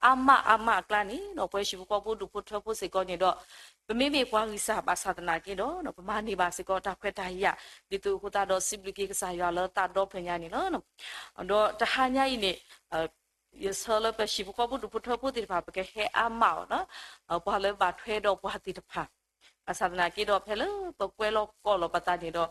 အါမးအါမးအကျါန့ၣ်ဒီး ပဝဲဟံၣ်ဖိဃီဖိဒူၣ်ဖိထၢဖိစ့ၢ်ကီးန့ၣ်ဒီး ပမ့မ့ၢ်ပှၤဂံၢ်စၢ်ဘၣ်ဆၣ်သနာ်က့ဒီး ပမၤန့ၢ်ဘၣ်စ့ၢ်ကီးတၢ်ခွဲးတၢ်ယာ် ဒ်သိးအဃိသတးဒီး စံးဘျုးက့ၤကစၢ်ယွၤလၢသးဒီဖျၢၣ်ညါန့ၣ်လီၤ. ဒီးတဟါညါအံၤန့ၣ် ယဆၢလၢပဟံၣ်ဖိဃီဖိဒူၣ်ဖိထၢဖိသ့ၣ်တဖၣ် ပကဟဲအါမးအီၤ ပှၤလၢဘၣ်ထွဲဒီးပှၤသ့ၣ်တဖၣ် ဘၣ်ဆၣ်သနာ်က့ဒီး ဖဲလၢပကွဲလီၤကိးလီၤပသးန့ၣ်ဒီး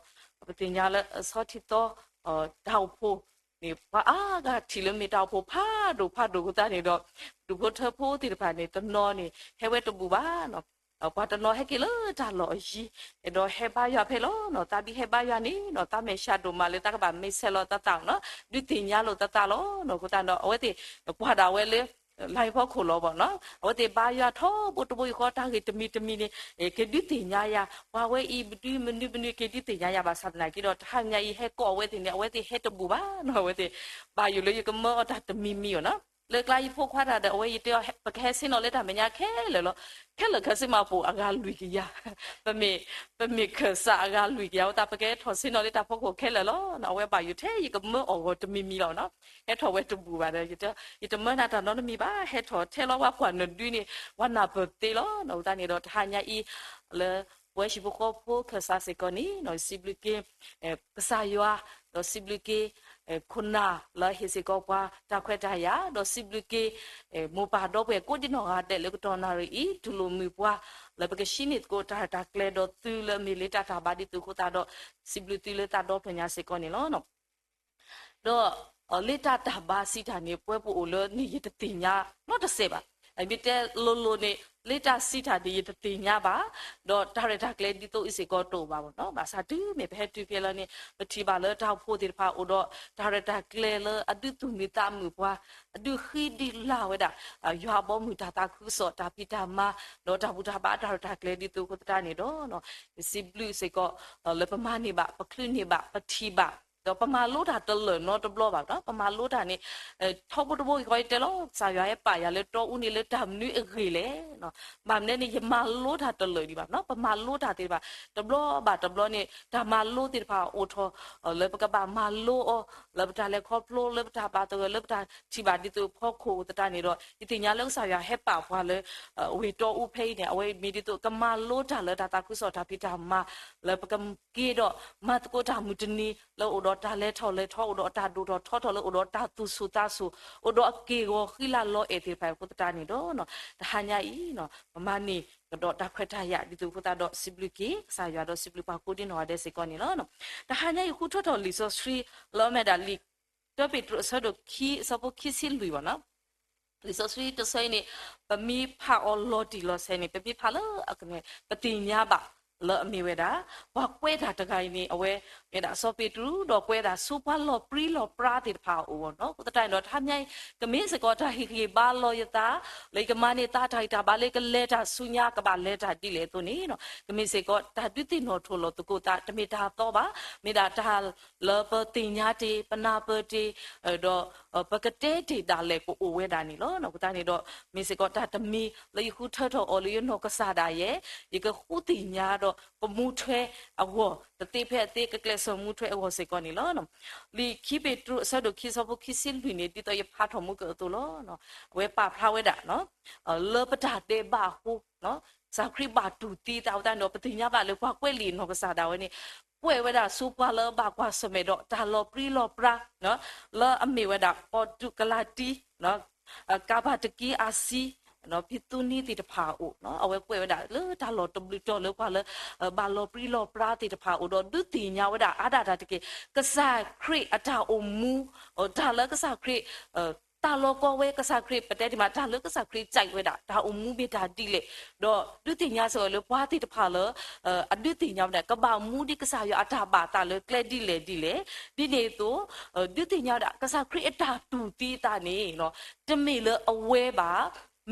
ပသ့ၣ်ညါလၢအဆီထံသီ တၢ်အိၣ်ဖှိၣ်န့ၣ် ပှၤအါဂၤထံၣ်လၢမ့ၢ်တၢ်အိၣ်ဖှိၣ်ဖးဒိၣ်ဖးဒိၣ်အဃိသတးန့ၣ်ဒီး ဒူၣ်ဖိထၢဖိသ့ၣ်တဖၣ်န့ၣ် တနီၤန့ၣ် ဟဲဝဲတဘူၣ်ဘၣ် ပှၤတနီၤဟဲက့ၤလၢတၢ်လီၢ်အယံၤ ဒီးဟဲဘါယွၤဖဲလီၤ. သးဒ်ဟဲဘါယွၤန့ၣ်ဒီး သးမဲာ်ဆှးဒိၣ်မးလၢသးကဘၣ်မဲာ်ဆှးလီၤသးသးနီၤ ဒုးသ့ၣ်ညါလိာ်သးသးလီၤ. အဃိသတးဒီး အဝဲသ့ၣ်ကွၢ်ဒၣ်ဝဲလၢ လါဟီၣ်ခိၣ်လီၤဘၣ်နီၤ အဝဲသ့ၣ်ဘါယွၤထီဘိတဘိယူၢ်ဃီ တၢ်ဂ့ၢ်တမံၤတမံၤန့ၣ် ကဒုးသ့ၣ်ညါယၤ ပှၤဝဲအံၤ မနုၤမနုၤမနုၤ ကဒုးသ့ၣ်ညါယၤ ဘၣ်ဆၣ်သနာ်က့ဒီး တဟါညါအံၤ ဟဲကိးအဝဲသ့ၣ်န့ၣ် အဝဲသ့ၣ်ဟဲတဘူၣ်ဘၣ်နီၤ အဝဲသ့ၣ် ဘၣ်ယိၣ်လၢယကမၢအီၤတၢ်တမံၤမံၤအီၤနီၤ လၢကျါယဖိခွါတၢ်ဒီး အဝဲယတဲအီၤ ပကဟဲဆ့ၣ်နီၤလၢတၢ်မဲာ်ညါခဲလၢာ်လီၤ. ခဲလၢာ်ခဲဆ့မးပိာ်အဂၤလွံၢ်ကယၤ ပမ့ၢ် ပမ့ၢ်ခၢၣ်စးအဂၤလွံၢ်ကယၤ အဃိသတး ပကဟဲထီၣ်ဆ့ၣ်နီၤလၢတၢ်ဖီခိၣ်ခဲလၢာ်လီၤ. အဝဲဘၣ်ယိၣ်ထဲယကမၢအီၤဂီၤတမံၤမံၤလီၤနီၤ ဟဲထီၣ်ဝဲတဘူၣ်ဘၣ်ဒီး ယတမၢနၤတၢ်နီတမံၤဘၣ် ဟဲထီၣ်ထဲလီၤ ပှၤကွၢ်နဒုန့ၣ် ပှၤနၢ်ပၢၢ်သ့လီၤ. အဃိသတးန့ၣ်ဒီး တဟါညါအံၤ လၢပဝဲဟံၣ်ဖိဃီဖိခၢၣ်စးစ့ၢ်ကီးန့ၣ် စံးဘျုးက့ၤ ကစၢ်ယွၤ ဒီးစံးဘျုးက့ၤ ခိၣ်နၢ်လၢဟ့ၣ်စ့ၢ်ကီးပှၤတၢ်ခွဲးတၢ်ယာ် ဒီးစံးဘျုးက့ၤ မိၢ်ပၢ်ဒီပုၢ်ဝဲၢ်ကိးဒံနီၢ်ဂၤဒဲးလၢကတီၢ်နၣ်ရံၣ်အံၤ တူၢ်လိာ်မုာ်ပှၤ လၢပကဟံးန့ၢ်သကိးတၢ်ရဲၣ်တၢ်ကျဲၤဒီးသုလၢအမ့ၢ်လၢတၢ်တၢ်ဘါဒ်သိးအဃိသတးဒီး စံးဘျုးသုလၢသးဒီဖျၢၣ်ညါစ့ၢ်ကီးန့ၣ်လီၤ. ဒီး လၢတၢ်တၢ်ဘါစံးတၢ်န့ၣ် ပဝဲပအိၣ်လၢန့ၣ်ယတသ့ၣ်ညါနီတစဲးဘၣ်. မ့ၢ်တဲလိၤလိၤန့ၣ် လၢတၢ်စံးတၢ်န့ၣ်ယတသ့ၣ်ညါဘၣ်, ဒီးတၢ်ရဲၣ်တၢ်ကျဲၤဒ်သိးအံၤစ့ၢ်ကီးတအိၣ်ဘၣ်နီၤ. ဘၣ်ဆၣ်တုၤမ့ၢ်ပဟဲတုၤဖဲလၢန့ၣ် ပထံၣ်ဘၣ်လၢတၢ်အိၣ်ဖှိၣ်သ့ၣ်တဖၣ်အိၣ်ဒီး တၢ်ရဲၣ်တၢ်ကျဲၤလၢအဒုးသူၣ်မုာ်သးမုာ်ပှၤ, အဒုးဃံဒုးလၤဝဲဒၣ် ယွၤအဘီအမုၢ်တၢ်သးခုကစီၣ် တၢ်ဖံးတၢ်မၤ ဒီးတၢ်ဘူၣ်တၢ်ဘါတၢ်ရဲၣ်တၢ်ကျဲၤဒ်သိးအဃိသတးန့ၣ်ဒီး ပစံးဘျုးစ့ၢ်ကီး လၢပမၤန့ၢ်ဘၣ် ပချုးန့ၢ်ဘၣ် ပထံၣ်ဘၣ် ဒီးပမၤလိတၢ်တလၢာ်နီတဘျီဘၣ်နီၤ. ပမၤလိတၢ်န့ၣ် ထီဘိတဘိဂ့ၤဃီယတဲလီၤ ကစၢ်ယွၤဟဲပာ်ယၤလၢတီအူန့ၣ်လၢတၢ်မနုၤအဂ့ၢ်လဲၣ်. ဘၣ်မနုၤန့ၣ် ယမၤလိတၢ်တလၢာ်ဒံးဘၣ်နီၤ. ပမၤလိတၢ်သ့ၣ်တဖၣ် တဘျီဘၣ်တဘျီန့ၣ် တၢ်မၤလိသ့ၣ်တဖၣ်အိၣ်ထီၣ် လၢပကဘၣ်မၤလိအီၤ လၢပတၢ်လဲၤခီဖျိ လၢပတၢ်ဘၣ်သဂၢၢ် လၢပတၢ်ထံၣ်ဘၣ်ဒ်သိးအဖီခိၣ်အသတးန့ၣ်ဒီး ယသ့ၣ်ညါလၢကစၢ်ယွၤဟဲပာ်ပှၤလၢ အဝ့ၢ်တီအူဖဲအံၤန့ၣ် အဝဲမ့ၢ်ဒ်သိးကမၤလိတၢ်လၢတၢ်သးခုကစီၣ်တၢ်ဖံးတၢ်မၤ လၢပကက့ၤဒီး မၤသကိးတၢ်မုၢ်တနံၤ လၢအိၣ်ဒီးတၢ်လဲၤထီၣ်လဲၤထီ အိၣ်ဒီးတၢ်ဒိၣ်ထီၣ်ထီထီၣ် လၢအိၣ်ဒီးတၢ်သူၣ်ဆူၣ်သးဆူၣ် အိၣ်ဒီးအက့ၢ်အဂီၤဃံလၤလီၤအဲၣ်သ့ၣ်တဖၣ်အဃိသတးန့ၣ်ဒီး တဟါညါအံၤ ပမၤန့ၢ်ကဒီးတၢ်ခွဲးတၢ်ယာ်ဒ်သိးအဃိသတးဒီး စံးဘျုးက့ၤကစၢ်ယွၤဒီးစံးဘျုးပှၤကိးဒံနီၢ်ဂၤဒဲးစ့ၢ်ကီးန့ၣ်လီၤ. တဟါညါအံၤဃုထၢထီၣ်လံာ်စီဆှံ လၢအမ့ၢ်ဒၣ်လံာ် တၢပ့းတရူးအဆၢဒိၣ်ခံ အဆၢဖိခံဆံလွံၢ်ဘၣ်နီၤ. လံာ်စီဆှံတဆၢအံၤန့ၣ် ပမ့ၢ်ဖးအီၤလီၤတံၢ်လီၤဆဲးန့ၣ် ပမ့ၢ်ဖးလၢအကန့ၣ် ပသ့ၣ်ညါဘၣ်လၢအမ့ၢ်ဝဲဒၣ် ပှၤကွဲးတၢ်တဂၤအံၤန့ၣ် အဝဲမ့ၢ်ဒၣ်စီၤပ့းတရူး ဒီးကွဲးဒၣ်ဆူပှၤလီၤပြံလီၤပြါသ့ၣ်တဖၣ်အအိၣ်နီၤ. အဃိသတးန့ၣ်ဒီး တဟါညါအံၤ ကမ့ၢ်စ့ၢ်ကီးတၢ်ဟ့ၣ်ဂံၢ်ဘါလီၤယသး လၢယကမၤန့ၢ်သးတၢ်ဂံၢ်တၢ်ဘါလၢကလဲၤတၢ်ဆူညါ ကဘၣ်လဲၤတၢ်ဒ်လဲၣ်အသိးန့ၣ် ကမ့ၢ်စ့ၢ်ကီးတၢ်ဒုးသ့ၣ်နီၣ်ထီၣ်လီၤသကိးသး တမ့ၢ်တၢ်သီဘၣ်, မ့ၢ်ဒၣ်တၢ်လၢပသ့ၣ်ညါတ့ၢ် ပနၢ်ပၢၢ်တ့ၢ် ဒီး ပကတဲတ့ၢ်ဒၣ်လဲာ်ကအိၣ်ဝဲဒၣ်န့ၣ်လီၤ. အဃိသတးန့ၣ်ဒီး မ့ၢ်စ့ၢ်ကီးတၢ်တမံၤလၢယဃုထၢထီၣ်အီၤလၢယနီၢ်ကစၢ်ဒၣ်ယဲ ယကဃုသ့ၣ်ညါဒီးကမူထွဲအဂီၢ် တသ့ဖဲအသ့ ကကျဲးစၢးမူထွဲအဂီၢ်စ့ၢ်ကီးန့ၣ်လီၤ. လံာ်ခံပ့းတရူးအဆၢဒိၣ်ခံ အဆၢဖိခံဆံလွံၢ်န့ၣ် ဒ်သိးယဖးထီၣ်မူကၢၢ်အသိးလီၤ. အဝဲပာ်ဖျါဝဲဒၣ် လၢပတၢ်ဒဲးဘးအဃိ ကစၢ်ခရံာ်ဘၣ်တူၢ်သံသးအဃိသတးန့ၣ်ဒီး ပသ့ၣ်ညါဘၣ်လၢပှၤကွဲးလံာ်အနီၢ်ကစၢ်ဒၣ်ဝဲန့ၣ် ကွဲးဝဲဒၣ်ဆူပှၤလၢအဘၣ်ကွၢ်ဆၢၣ်မဲာ်ဒီးတၢ်လီၤပြံလီၤပြါ လၢအမ့ၢ်ဝဲဒၣ် ပီၣ်တူးကလးတံ ကၤဘၣ်တကံအၤစံ ဖံသူနံသ့ၣ်တဖၣ်အအိၣ် အဝဲကွဲးဝဲဒၣ်လၢတၢ်လီၤတဘျုးတီၤလၢပှၤလၢ ဘၣ်လီၤပြံလီၤပြါသ့ၣ်တဖၣ်အအိၣ်ဒီး ဒုးသ့ၣ်ညါဝဲဒၣ်အါဒၣ်တၢ်တက့ၢ် ကစၢ်ခရံာ်အတၢ်အိၣ်မူ တၢ်လၢကစၢ်ခရံာ် တၢ်လီၤကီဝဲကစၢ်ခရံာ် ပတဲဒ်မး တၢ်လၢကစၢ်ခရံာ်စံးဝဲဒၣ် တၢ်အိၣ်မူမ့ၢ်တၢ်ဒ်လဲၣ်, ဒီးဒုးသ့ၣ်ညါစ့ၢ်ကီးလၢပှၤသ့ၣ်တဖၣ်လၢ အဒုးသ့ၣ်ညါဝဲဒၣ် ကဘၣ်မူဒ်ကစၢ်ယွၤအတၢ်ဘၣ်သးလၢကျဲဒ်လဲၣ်ဒ်လဲၣ်, ဒ်န့ၣ်အသိး ဒုးသ့ၣ်ညါဝဲဒၣ် ကစၢ်ခရံာ်အတၢ်တူၢ်သံအသးန့ၣ် တမ့ၢ်လၢအဝဲဘၣ်,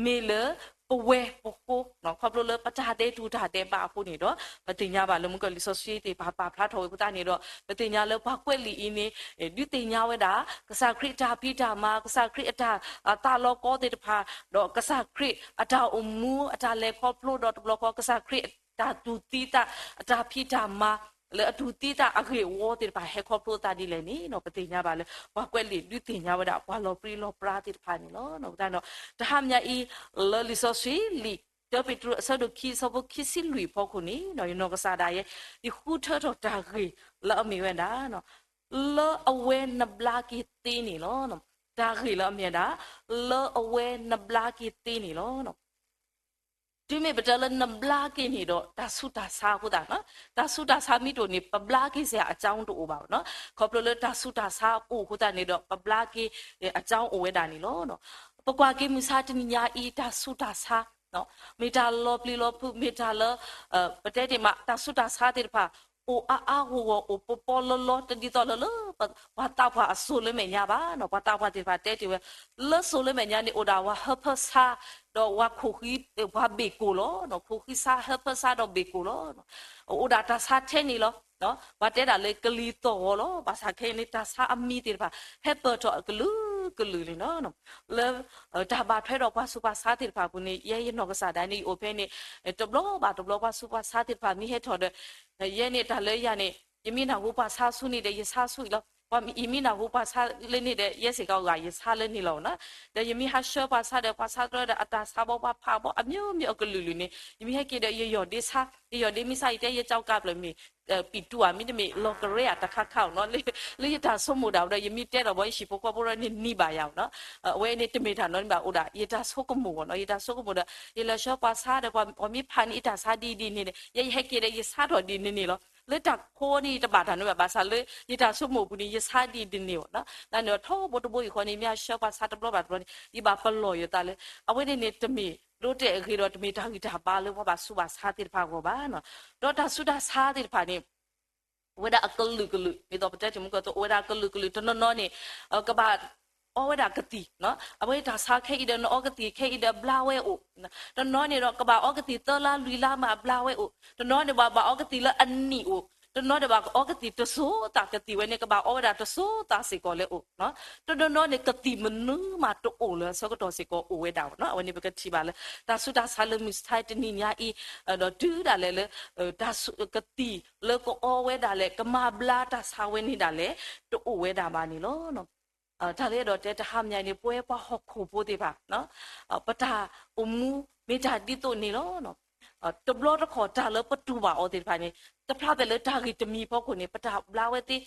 မ့ၢ်လၢပဝဲပဃိ, ခီဖျိလၢပတၢ်ဒဲးတူၢ်တၢ်ဒဲးဘးအဃိန့ၣ်ဒီး ပသ့ၣ်ညါဘၣ်လၢမူကၢၢ်လံာ်စီဆှံသ့ၣ်တဖၣ်ပာ်ဖျါထီၣ်ဝဲအဃိသတးန့ၣ်ဒီး ပသ့ၣ်ညါလၢပှၤကွဲးလံာ်အံၤန့ၣ် ဒုးသ့ၣ်ညါဝဲဒၣ် ကစၢ်ခရံာ်အတၢ်ဖံးတၢ်မၤ ကစၢ်ခရံာ်အတၢ် သးလီၤကီသ့ၣ်တဖၣ် ဒီးကစၢ်ခရံာ်အတၢ်အိၣ်မူ အတၢ်လဲၤခီဖျိဒီးတဘျီဃီ ကစၢ်ခရံာ်အတၢ်တူၢ်သံသး အတၢ်ဖံးတၢ်မၤ လၢအတူၢ်သံသးအဂ့ၢ်အဝီသ့ၣ်တဖၣ် ဟဲခီဖျိသးဒ်လဲၣ်န့ၣ် ပသ့ၣ်ညါဘၣ်လၢ ပှၤကွဲးလံာ်ဒုးသ့ၣ်ညါဝဲဒၣ် ပှၤလီၤပြံလီၤပြါသ့ၣ်တဖၣ်န့ၣ်လီၤ. တၢ်ဒီး တဟါမညါအံၤ လၢလံာ်စီဆှံလံာ် တၢပ့းတရူး အဆၢဒိၣ်ခံ အဆၢဖိခံဆံလွံၢ်အဖီခိၣ်န့ၣ် ယနီၢ်ကစၢ်ဒၣ်ယဲ ယဃုထၢထီၣ်တၢ်ဂ့ၢ်လၢအမ့ၢ်ဝဲဒၣ် လၢအဝဲနဘျါက့ၤသ့န့ၣ်လီၤ. တၢ်ဂ့ၢ်လၢအမ့ၢ်ဝဲဒၣ် လၢအဝဲနဘျါက့ၤသ့န့ၣ်လီၤ. တုၤမ့ၢ်ပတဲလၢနဘျါက့ၤန့ၣ်ဒီး တၢ်ဆူးတၢ်ဆါအဃိသတး, တၢ်ဆူးတၢ်ဆါမ့ၢ်တအိၣ်န့ၣ် ပဘျါက့ၤစ့ၢ်အကၠီတအိၣ်ဘၣ်နီၤ. ခီဖျိလၢတၢ်ဆူးတၢ်ဆါအိၣ်အဃိသတးန့ၣ်ဒီး ပဘျါက့ၤအကၠီအိၣ်ဝဲဒၣ်န့ၣ်လီၤ. ပကွၢ်က့ၤမုၢ်ဆါတနံၤညါအံၤ တၢ်ဆူးတၢ်ဆါ မ့ၢ်တၢ်လီၤပျံၤလီၤဖုး မ့ၢ်တၢ်လၢ ပတဲတ့ၢ်မး တၢ်ဆူးတၢ်ဆါသ့ၣ်တဖၣ် အိၣ်အါအါဂီၢ်ဂီၢ် အိၣ်ပီပီလီလီ တဒ်သိးလၢလၢ ပှၤသးပှၢ်အစိၤလၢမဲာ်ညါဘၣ်နီၤ. ပှၤသးပှၢ်သ့ၣ်တဖၣ်တဲတ့ၢ်ဝဲ လၢစိၤလၢမဲာ်ညါန့ၣ် အိၣ်ဒၣ်ပှၤဟၢဖၢဆါ ဒီးပှၤခိၣ်ဃံ ပှၤဘ့ၣ်ကိၢ်လီၤ. ခိၣ်ဃံဆါ ဟၢဖၢဆါဒီးဘ့ၣ်ကိၢ်လီၤ. အိၣ်ဒၣ်တၢ်ဆါထဲန့ၣ်လီၤ. ပှၤတဲဒၣ်လၢကလံၤသီၣ်ဂီၤလီၤ. ဘၣ်ဆၣ်ခဲအံၤန့ၣ် တၢ်ဆါအမံၤသ့ၣ်တဖၣ် ဟဲပၢၢ်ထီၣ်အကလုာ်ကလုာ်န့ၣ်လီၤ. လၢ တၢ်ဘၣ်ထွဲဒီးပှၤဆူးပှၤဆါသ့ၣ်တဖၣ်အပူၤန့ၣ် ယဲယနီၢ်ကစၢ်ဒၣ်န့ၣ် ယအိၣ်ဖဲန့ၣ် တဘျီဘၣ်တဘျီ ပှၤဆူးပှၤဆါသ့ၣ်တဖၣ်မ့ၢ်ဟဲထီၣ်ဒီး ယဲန့ၣ်တၢ်လၢယၤန့ၣ် ယမ့ၢ်နၢ်ဟူပှၤဆါဆူန့ၣ်ဒီး ယဆါဆူအံၤလီၤ. ယမ့ၢ်နၢ်ဟူပှၤဆါလၢန့ၣ်ဒီး ယဲစ့ၢ်ကီးဂၤ ယဆါလၢန့ၣ်လီၤနီၤ. ဒီးယမ့ၢ်ဟးဆှၢပှၤဆါဒီး ပှၤဆါတြီဒီး အတၢ်ဆါဘီပှၤဖးဘီ အမျိုးမျိုးအကလုာ်ကလုာ်န့ၣ် ယမ့ၢ်ဟဲက့ၤဒီး ယယီၢ်ဒ့ဆါ ယယီၢ်ဒ့မ့ၢ်ဆါ ယတဲ ယကၠီကးပျၢၢ်မ့ၢ် ပံာ်တူၢ်ဧါ မ့တမ့ၢ်လီၤကရဲဧါ တခါခါဧိၤနီၤ. လၢယတၢ်ဆိကမိၣ်ဒၣ်ဝဲဒီး ယမ့ၢ်တဲဒီး ဘီယဟံၣ်ဖိဃီဖိဒီးန့ၣ် နံၤဘၣ်ယၤဧိၤနီၤ. အဝဲန့ၣ်တမ့ၢ်တၢ်နီတမံၤဘၣ် အိၣ်ဒၣ် ယတၢ်ဆိကမိၣ်ဂီၢ်နီၤ. ယတၢ်ဆိကမိၣ်ဒီး ယလဲၤဆှၢပှၤဆါဒီး ပှၤမ့ၢ်ဖးန့ၢ်အတၢ်ဆါဒ်ဒ်န့ၣ်န့ၣ် ယဲယဟဲက့ၤဒီး ယဆါထီၣ်ဒ်န့ၣ်န့ၣ်လီၤ. လၢတၢ်ခိန့ၣ်တဘၣ်တၢ်နီတမံၤဘၣ် ဘၣ်ဆၣ်လၢ ယတၢ်ဆိကမိၣ်အပူၤန့ၣ် ယဆါဒ်န့ၣ်န့ၣ်ဘၣ်နီၤ. တၢ်န့ၣ်ဒီးထီဘိတဘိအံၤဃီန့ၣ် မ့ၢ်ဟးဆှၢပှၤဆါတဘျီဘၣ်တဘျီန့ၣ် ယဘၣ်ပလီၢ်ယသးလၢ အဝဲန့ၣ်န့ၣ် တမ့ၢ်ဒိတဲာ်အဂ့ၤဒီး တမ့ၢ်တၢ်ဂံၢ်တၢ်ဘါလၢပှၤဘၣ်ဆူးဘၣ်ဆါသ့ၣ်တဖၣ်အဂီၢ်ဘၣ်နီၤ. ဒီးတၢ်ဆူးတၢ်ဆါသ့ၣ်တဖၣ်န့ၣ် အိၣ်ဝဲဒၣ်အကလုာ်ကလုာ် ဒ်သိးပတဲတ့ၢ်မုၢ်ကီၢ်သိး အိၣ်ဝဲဒၣ်အကလုာ်ကလုာ် တနီၤနီၤန့ၣ် ကဘၣ်အီဝဲဒၣ်ကသံၣ်နီၤ. အဝဲတၢ်ဆါခဲအံၤဒီး နအီကသံၣ်ခဲအံၤဒီးဘျါဝဲအိၣ်, တနီၤန့ၣ်ဒီး ကဘၣ်အီကသံၣ်သၢလါလွံၢ်လါမးဘျါဝဲအိၣ်, တနီၤန့ၣ်ဘၣ် ဘၣ်အီကသံၣ်လၢအနံၣ်အိၣ်, တနီၤန့ၣ်ဘၣ် ကအီကသံၣ်တစိၤသး ကသံၣ်ဝဲန့ၣ် ကဘၣ်အီဝဲဒၣ်တစိၤသးစ့ၢ်ကီးလၢအိၣ်နီၤ. တနီၤနီၤန့ၣ် ကသံၣ်မနုၤမးတအိၣ်လၢအဆၢကတီၢ်စ့ၢ်ကီးအိၣ်ဝဲဒၣ်နီၤ. အဝဲန့ၣ်ပကထံၣ်ဘၣ်လၢ တၢ်ဆူးတၢ်ဆါလၢမုၢ်ဆါတနံၤညါအံၤ ဒီးတုၤဒၣ်လဲာ်လၢ တၢ်ကသံၣ်လၢကအီဝဲဒၣ်လဲာ် ကမၤဘျါတၢ်ဆါဝဲန့ၣ်ဒၣ်လဲာ် တအိၣ်ဝဲဒၣ်ဘၣ်န့ၣ်လီၤ. တၢ်လၢအဲၣ်ဒိးတဲတဟါမညါန့ၣ် ပဝဲပှၤဟီၣ်ခိၣ်ဖိသ့ၣ်တဖၣ် ပတၢ်အိၣ်မူမ့ၢ်တၢ်ဒ်သိးန့ၣ်လီၤ. တဘျီတခီၣ်တၢ်လၢပတူၢ်ဘၣ်အီၤသ့ၣ်တဖၣ်န့ၣ် တဖျါဖဲလၢတၢ်ဂ့ၢ်တမံၤအဖီခိၣ်န့ၣ် ပတၢ်ဘျါဝဲသ့,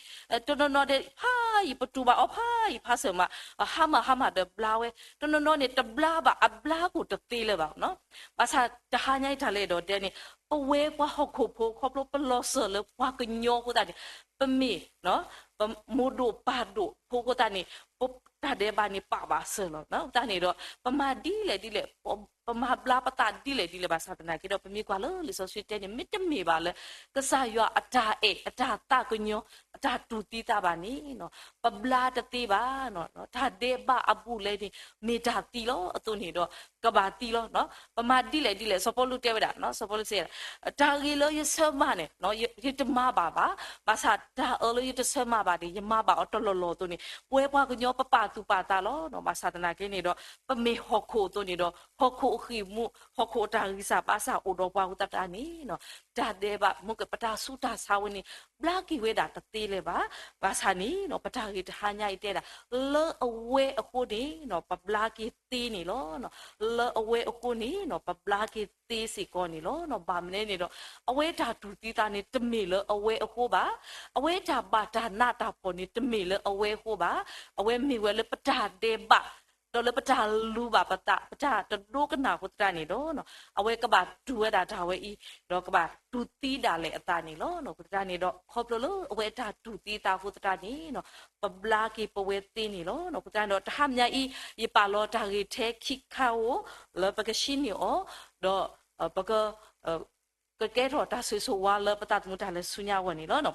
တနီၤနီၤဒီး ဖးယံၤ ပတူၢ်ဘၣ်အီၤဖးယံၤဖးစၢၤမး ဟါမၢ်ဟါမၢ်ဒီးဘျါဝဲ, တနီၤနီၤန့ၣ် တဘျါဘၣ် အဘျါကိၣ်တသ့လၢၤဘၣ်နီၤ. ဘၣ်ဆၣ်တဟါညါအံၤတၢ်လၢအဲၣ်ဒိးတဲန့ၣ် ပဝဲပှၤဟီၣ်ခိၣ်ဖိ ခီဖျိပလီၤစၢၤလၢပှၤကညီအဃိသတးန့ၣ် ပမ့ၢ် ပမိၢ်ဒိၣ်ပၢ်ဒိၣ်ဖိအဃိသတးန့ၣ် ပတၢ်ဒဲးဘးန့ၣ်ပာ်ဘၣ်စၢၤလီၤ. အဃိသတးန့ၣ်ဒီး ပမၤဒ်လဲၣ်ဒ်လဲၣ် ပမၤဘျါပသးဒ်လဲၣ်ဒ်လဲၣ် ဘၣ်ဆၣ်သနာ်က့ဒီး ပမ့ၢ်ကွၢ်လၢလံာ်စီဆှံတဲန့ၣ် မ့တမ့ၢ်ဘၣ်လၢ ကစၢ်ယွၤအတၢ်အဲၣ် အတၢ်သးကညီၤ အတၢ်တူၢ်သံသးဘၣ်န့ၣ် ပဘျါတသ့ဘၣ်. တၢ်ဒဲးဘးအဘူးအလဲန့ၣ် မ့ၢ်တၢ်သံလီၤ. အသိးန့ၣ်ဒီး ကဘၣ်သံလီၤ. ပမၤဒ်လဲၣ်ဒ်လဲၣ် စီၤပီလူးတဲဝဲဒၣ် စီၤပီလူးစံး တၢ်ဂ့ၤလၢယဆၢမၤန့ၣ် ယတမၤဘၣ်ဘၣ်. ဘၣ်ဆၣ်တၢ်အၢလၢယတဆၢမၤဘၣ်န့ၣ် ယမၤဘၣ်အီၤတလီၢ်လီၢ်အသိးန့ၣ် ပဝဲပှၤကညီပပာ်သူၣ်ပာ်သးလီၤ. ဘၣ်ဆၣ်သနာ်က့န့ၣ်ဒီး ပမ့ၢ်ဟီၣ်ခိၣ်အသိးန့ၣ်ဒီး ဟီၣ်ခိၣ်အဃံၢ်မူ ဟီၣ်ခိၣ်အတၢ်ဂံၢ်စၢ်ဘါစၢ်အိၣ်ဒီးပှၤအဃိသတးန့ၣ် တၢ်ဒဲးဘး မ့ၢ်က ပတၢ်ဆူးတၢ်ဆါဝဲန့ၣ် ဘျါက့ၤဝဲဒၣ်တသ့လၢၤဘၣ်. ဘၣ်ဆၣ်န့ၣ် ပတၢ်ဂ့ၢ်တဟါညါအံၤတဲဒၣ် လၢအဝဲအဃိန့ၣ် ပဘျါက့ၤသ့န့ၣ်လီၤ. လၢအဝဲအဃိန့ၣ် ပဘျါက့ၤသ့စ့ၢ်ကီးန့ၣ်လီၤ. ဘၣ်မနုၤန့ၣ်ဒီး အဝဲတၢ်တူၢ်သံသးန့ၣ် တမ့ၢ်လၢအဝဲအဃိဘၣ်. အဝဲတၢ်ဘၣ်တၢ်နးတၢ်ဖှီၣ်န့ၣ် တမ့ၢ်လၢအဝဲအဃိဘၣ်. အဝဲမ့ၢ်ဝဲလၢပတၢ်ဒဲးဘး ဒီးလၢပတၢ်လူၤဘၣ်ပသး ပတၢ်တဒိကနၣ်အဃိသတးန့ၣ်ဒီး အဝဲကဘၣ်တူၢ်ဝဲဒၣ်တၢ်ဝဲအံၤ ဒီးကဘၣ်တူၢ်သံဒၣ်လဲာ်အသးန့ၣ်လီၤ. အဃိသတးန့ၣ်ဒီး ခီဖျိလၢအဝဲအတၢ်တူၢ်သံသးအဃိသတးန့ၣ် ပဘျါက့ၤပဝဲသ့န့ၣ်လီၤ. အဃိသတးန့ၣ်ဒီး တဟါမညါအံၤ ယပာ်လီၤတၢ်ဂ့ၢ်ထဲခံခါဧိၤ လၢပကဟံးန့ၢ်အီၤ ဒီး ပက ကကဲထီၣ်တၢ်ဆိၣ်ဂ့ၤဆိၣ်ဝါလၢပသးသမူတၢ်လဲၤဆူညါအဂီၢ်န့ၣ်လီၤ.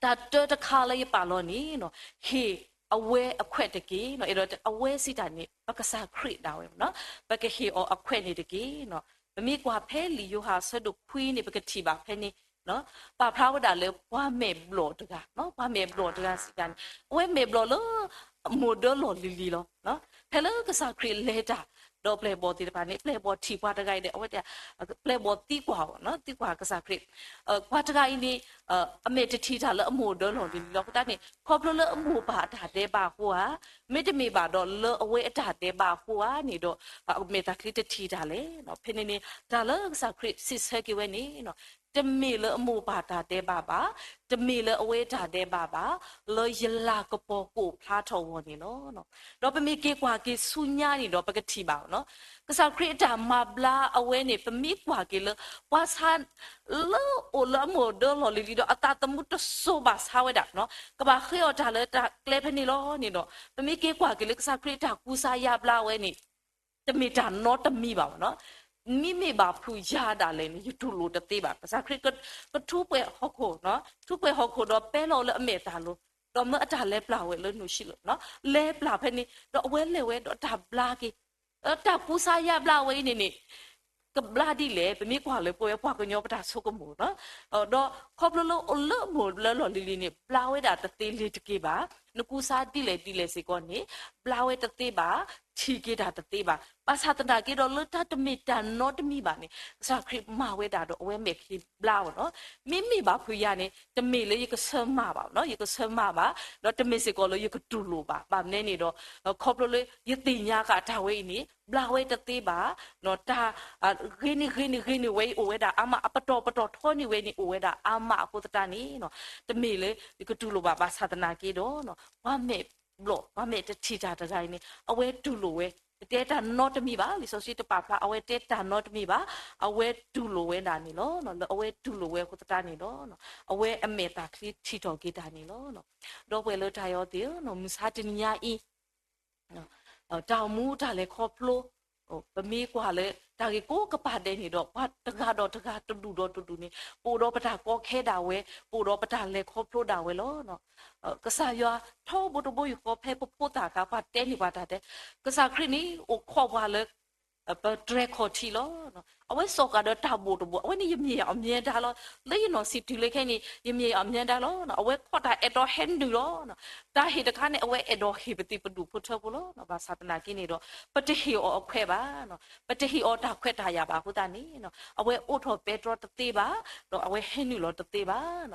တၢ်တၢတခါလၢယပာ်လီၤန့ၣ် ဟ့ၣ်အဝဲအခွဲးတက့ၢ်. အဲၣ်ဒိးအဝဲစံးတၢ်န့ၣ် ပကစၢ်ခရံာ်ဒၣ်ဝဲနီၤ ပကဟ့ၣ်အီၤအခွဲးန့ၣ်တက့ၢ်. ပမ့ၢ်ကွၢ်ဖဲလံာ်ယိၤဟၣ်အဆၢဒိၣ်ခွံန့ၣ် ပကထံၣ်ဘၣ်ဖဲန့ၣ် ပာ်ဖျါဝဲဒၣ်လၢပှၤမဲာ်ဘျီၣ်တဂၤ, ပှၤမဲာ်ဘျီၣ်တဂၤစံးတၢ်န့ၣ် အဝဲမဲာ်ဘျီၣ်လၢ အမိၢ်ဒၢလီၢ်လံၤလံၤလီၤ. ဖဲလၢကစၢ်ခရံာ်လဲၤတၢ် ဒီးပျဲၢ်ဘီၣ်သ့ၣ်တဖၣ်န့ၣ် ပျဲၢ်ဘီၣ်ထံၣ်ပှၤတဂၤအံၤဒီး အဝဲတဲ ပျဲၢ်ဘီၣ်သံကွၢ်အီၤ, သံကွၢ်ကစၢ်ခရံာ်, ပှၤတဂၤအံၤန့ၣ် အမဲာ်တထံၣ်တၢ်လၢအမိၢ်ဒၢလီၢ်လံၤလံၤလီၤ. အဃိသတးန့ၣ် ခီဖျိလၢအမိၢ်ပၢ်အတၢ်ဒဲးဘးအဃိဧါ, မ့တမ့ၢ်ဘၣ်ဒီးလၢအဝဲအတၢ်ဒဲးဘးအဃိဧါန့ၣ်ဒီး အမဲာ်တၢ်ချံတထံၣ်တၢ်လဲၣ်. ဖဲန့ၣ်န့ၣ် တၢ်လၢကစၢ်ခရံာ်စံးဆၢက့ၤဝဲန့ၣ် တမ့ၢ်လၢအမိၢ်ပၢ်တၢ်ဒဲးဘးဘၣ်, တမ့ၢ်လၢအဝဲတၢ်ဒဲးဘးဘၣ်, လၢယလၤကပီၤကအိၣ်ဖျါထီၣ်အဂီၢ်န့ၣ်လီၤ. ဒီးပမ့ၢ်က့ၤကွၢ်က့ၤဆူညါန့ၣ်ဒီး ပကထံၣ်ဘၣ်နီၤ, ကစၢ်ခရံာ်အတၢ်မၤဘျါအဝဲန့ၣ် ပမ့ၢ်ကွၢ်က့ၤလၢ ပှၤဆါ လၢအိၣ်လၢအမိၢ်ဒၢလီၢ်လံၤလံၤဒီး အသးသမူတစိၤဘၣ်ဆါဝဲဒၣ်, ကဘၣ်ဃ့အီၣ်တၢ်လၢတၢ်ကျဲဖဲန့ၣ်လီၤန့ၣ်ဒီး ပမ့ၢ်က့ၤကွၢ်က့ၤလၢကစၢ်ခရံာ်အတၢ်ကူစါယါဘျါဝဲန့ၣ် တမ့ၢ်တၢ်နီတမံၤဘၣ်နီၤ. မ့မ့ၢ်ဘၣ်ဖုးယၤဒၣ်လဲာ်န့ၣ် ယတူၢ်လိာ်တသ့ဘၣ်. ကစၢ်ခရံာ်ကထူပှဲၤဟီၣ်ခိၣ်, ထူပှဲၤဟီၣ်ခိၣ်ဒီးပဲလီၤလၢအမဲာ်တၢ်လိၤ, ဒီးမၢအတၢ်လဲၤပျၢ်ဝဲလၢနူၢ်ဆံလီၤ, လဲၤပျၢ်ဖဲန့ၣ် ဒီးအဝဲလဲၤဝဲဒီးတၢ်ဘျါက့ၤ တၢ်ကူစါယါဘျါဝဲအံၤန့ၣ်န့ၣ် ကဘျါဒ်လဲၣ်, ပမ့ၢ်ကွၢ်လၢပဝဲပှၤကညီပတၢ်ဆိကမိၣ်နီၤ, ဒီးခီဖျိလၢအိၣ်လၢအမိၢ်ဒၢလီၢ်လံၤလံၤန့ၣ် ဘျါဝဲဒၣ်တသ့လၢၤတက့ၢ်ဘၣ်. နကူစါဒ်လဲၣ်ဒ်လဲၣ်စ့ၢ်ကီးန့ၣ် ဘျါဝဲတသ့ဘၣ်, ထံၣ်က့ၤတၢ်တသ့ဘၣ်. ဘၣ်ဆၣ်သနာ်က့ဒီးလၢတၢ်တမ့ၢ်တၢ်နီတမံၤဘၣ်န့ၣ် ကစၢ်ခရံာ်မၤဝဲဒၣ်ဒီးအဝဲမဲာ်ချံဘျါအီၤနီၤ. မ့မ့ၢ်ဘၣ်ဖုးယၤန့ၣ် တမ့ၢ်လၢယကဆၢမၤဘၣ်နီၤ, ယကဆၢမၤဘၣ်, ဒီးတမ့ၢ်စ့ၢ်ကီးလၢယကတူၢ်လိာ်ဘၣ်. ဘၣ်မနုၤန့ၣ်ဒီး ခီဖျိလၢယသ့ၣ်ညါဃာ်တၢ်ဝဲအံၤန့ၣ် ဘျါဝဲတသ့ဘၣ်, တၢ် ဂ့ၤန့ၢ်ဂ့ၤန့ၢ်ဂ့ၤန့ၢ်ဝဲအံၤအိၣ်ဝဲဒၣ်အါမး, အပတီၢ်ပတီၢ်ထီန့ၢ်ဝဲန့ၣ် အိၣ်ဝဲဒၣ်အါမးအဃိသတးန့ၣ် တမ့ၢ်လၢယကတူၢ်လိာ်ဘၣ်. ဘၣ်ဆၣ်သနာ်က့ဒီး ပှၤမဲာ်ဘျီၣ် ပှၤမဲာ်တထံၣ်တၢ်တဂၤအံၤန့ၣ် အဝဲတူၢ်လိာ်ဝဲ, တတဲတၢ်နီတမံၤဘၣ်. လံာ်စီဆှံတပာ်ဖျါ အဝဲတဲတၢ်နီတမံၤဘၣ်, အဝဲတူၢ်လိာ်ဝဲဒၣ်န့ၣ်လီၤ. လၢအဝဲတူၢ်လိာ်ဝဲအဃိသတးန့ၣ်ဒီး အဝဲအမဲာ်တၢ်ချံထံၣ်ထီၣ်က့ၤတၢ်န့ၣ်လီၤ. ဒီပုၢ်ဝဲၢ်လၢတၢ်အဲၣ်အီၤသ့ၣ်ဧၢ, မုၢ်ဆါတနံၤညါအံၤ တၢ်အိၣ်မူတၢ်လဲၤခီဖျိ ပမ့ၢ်ကွၢ်လၢတၢ်ဂ့ၢ်ကိးကပၤဒဲးန့ၣ်ဒီး ပှၤတဂၤဒီးတဂၤ တဒူၣ်ဒီးတဒူၣ်န့ၣ် ပအိၣ်ဒီးပတၢ်ကီခဲဒၣ်ဝဲ, ပအိၣ်ဒီးပတၢ်လဲၤခီဖျိဒၣ်ဝဲလီၤ. ကစၢ်ယွၤထီဘိတဘိယူၢ်ဃီ ဖဲပဖိသၣ်အခါ ပှၤတဲန့ၢ်ပှၤတၢ်တဲ, ကစၢ်ခရံာ်န့ၣ် အိၣ်ခိးပှၤလၢ ပတြဲၤခီၣ်ထံးလီၤ. အဝဲစိာ်ဃာ်ဒီးတၢ်ဘိၣ်တဘိၣ်, အဝဲန့ၣ် ယမြင်အောင်မြင်တၢ်လီၤ. လၢယနီၢ်ဆံးတုၤလၢခဲအံၤန့ၣ် ယမြင်အောင်မြင်တၢ်လီၤ. အဝဲခိးတၢ်အဲၣ်ဒိးဟဲနုာ်လီၤ. တၢ်ဟ့ၣ်တခါန့ၣ် အဝဲအဲၣ်ဒိးဟ့ၣ်ပသံးပဒူၣ်ဖိထၢဖိလီၤ. ဘၣ်ဆၣ်သနာ်က့န့ၣ်ဒီး ပတဟ့ၣ်အီၤအခွဲးဘၣ်, ပတဟ့ၣ်အီၤတၢ်ခွဲးတၢ်ယာ်ဘၣ်အဃိသတးန့ၣ် အဝဲအိးထီၣ်ပဲတြီတသ့ဘၣ်, ဒီးအဝဲဟဲနုာ်လီၤတသ့ဘၣ်.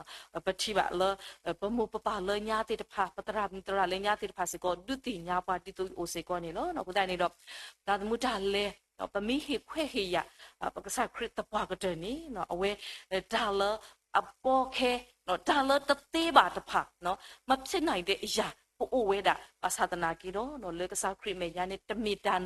ပထံၣ်ဘၣ်လၢ ပမိၢ်ပပၢ်လၢညါသ့ၣ်တဖၣ်, ပသရၣ်မုၣ်သရၣ်လၢညါသ့ၣ်တဖၣ်စ့ၢ်ကီး ဒုးသ့ၣ်ညါပှၤဒ်သိးအံၤအိၣ်စ့ၢ်ကီးန့ၣ်လီၤ. အဃိသတးန့ၣ်ဒီး တၢ်သမူတၢ်လဲၤ ပမ့ၢ်ဟ့ၣ်ခွဲးဟ့ၣ်ယာ် ပကစၢ်ခရံာ်သပှၢ်ကတၢၢ်န့ၣ် အဝဲ တၢ်လၢအကီခဲ တၢ်လၢတသ့ဘၣ်တဖၣ် မ့ၢ်ဖျဲးနံၤဒဲးအရာ် ကအိၣ်ဝဲဒၣ်. ဘၣ်ဆၣ်သနာ်က့ဒီး လၢကစၢ်ခရံာ်မဲာ်ညါန့ၣ် တမ့ၢ်တၢ်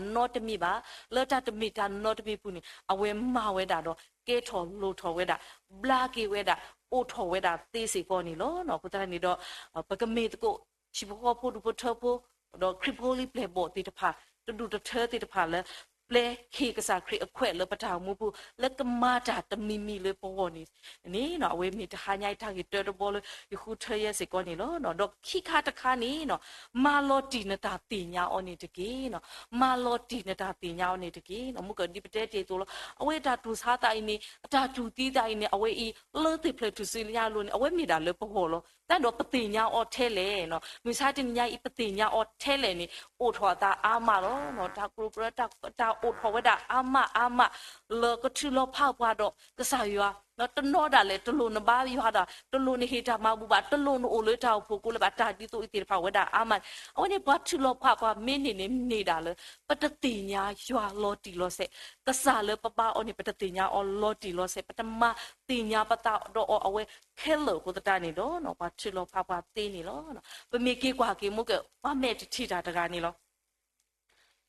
နီတမံၤဘၣ်. လၢတၢ်တမ့ၢ်တၢ်နီတမံၤပူၤန့ၣ် အဝဲမၤဝဲဒၣ်ဒီး ကဲထီၣ်လိၣ်ထီၣ်ဝဲဒၣ်, ဘျါက့ၤဝဲဒၣ်, အိးထီၣ်ဝဲဒၣ်သ့စ့ၢ်ကီးန့ၣ်လီၤ. အဃိသတးန့ၣ်ဒီး ပကမ့ၢ်သကိး ဟံၣ်ဖိဃီဖိဒူၣ်ဖိထၢဖိ ဒီးခရံာ်ဖိလံၤပျဲၢ်ဘီၣ်သ့ၣ်တဖၣ် တဒူၣ်တထၢသ့ၣ်တဖၣ်လၢ ပျဲဟ့ၣ်ကစၢ်ခရံာ်အခွဲးလၢပတၢ်အိၣ်မူပူၤ လၢကမၤတၢ်တမံၤမံၤလၢပဂီၢ်န့ၣ်န့ၣ် အဝဲမ့ၢ်တဟါညါအံၤတၢ်ဂ့ၢ်တၢတဘီလၢယဃုထၢယဲစ့ၢ်ကီးန့ၣ်လီၤ. ဒီးခံခါတခါန့ၣ် မၤလီၤတံၢ်နတၢ်သ့ၣ်ညါအီၤန့ၣ်တက့ၢ်. မၤလီၤတံၢ်နတၢ်သ့ၣ်ညါအီၤန့ၣ်တက့ၢ်. မုၢ်ကဒံပတဲတ့ၢ်အသိးလီၤ. အဝဲတၢ်တူၢ်ဆါသးအံၤန့ၣ် အတၢ်တူၢ်သံသးအံၤန့ၣ် အဝဲအံၤ လၢသ့ၣ်ဖျၢၣ်ထူၣ်စုညါအလိၤန့ၣ် အဝဲမ့ၢ်ဒၣ်လၢပဂီၢ်လီၤ. တၢ်ဒီးပသ့ၣ်ညါအီၤထဲလဲၣ်, မုၢ်ဆါတနံၤညါအံၤ ပသ့ၣ်ညါအီၤထဲလဲၣ်န့ၣ် အိၣ်ထီၣ်အသးအါမးလီၤ. တၢ်ကြိးကြၢး တၢ်အိၣ်ထီၣ်ဝဲဒၣ်အါမးအါမး လၢကထုးလီၤဖးပှၤဒီးကစၢ်ယွၤ တနီၤဒၣ်လဲာ် တလိၣ်နဘါယွၤဒီး တလိၣ်နဟ့ၣ်တၢ်မၤဘူၣ်ဘၣ်, တလိၣ်နအိၣ်လၢတၢ်အိၣ်ဖှိၣ်ကိးလၢၤဘၣ်, တၢ်ဒ်သိးအံၤသ့ၣ်တဖၣ်ဝဲဒၣ်အါမး. အဝဲန့ၣ် ပှၤထုးလီၤဖးပှၤမ့ၢ်န့ၢ်န့ၣ် မ့ၢ်ဒၣ်လၢ ပတသ့ၣ်ညါယွၤလီၤတံၢ်လီၤဆဲး, ကစၢ်လၢပဘါအီၤန့ၣ် ပတသ့ၣ်ညါအီၤလီၤတံၢ်လီၤဆဲး, ပတမၤသ့ၣ်ညါပသးဒီးအီၤအဝဲခဲလၢာ်အဃိသတးန့ၣ်ဒီး ပှၤထုးလီၤဖးပှၤသ့န့ၣ်လီၤ. ပမ့ၢ်က့ၤကွၢ်က့ၤမုၢ်က ပှၤမဲာ်တထံၣ်တၢ်တဂၤန့ၣ်လီၤ.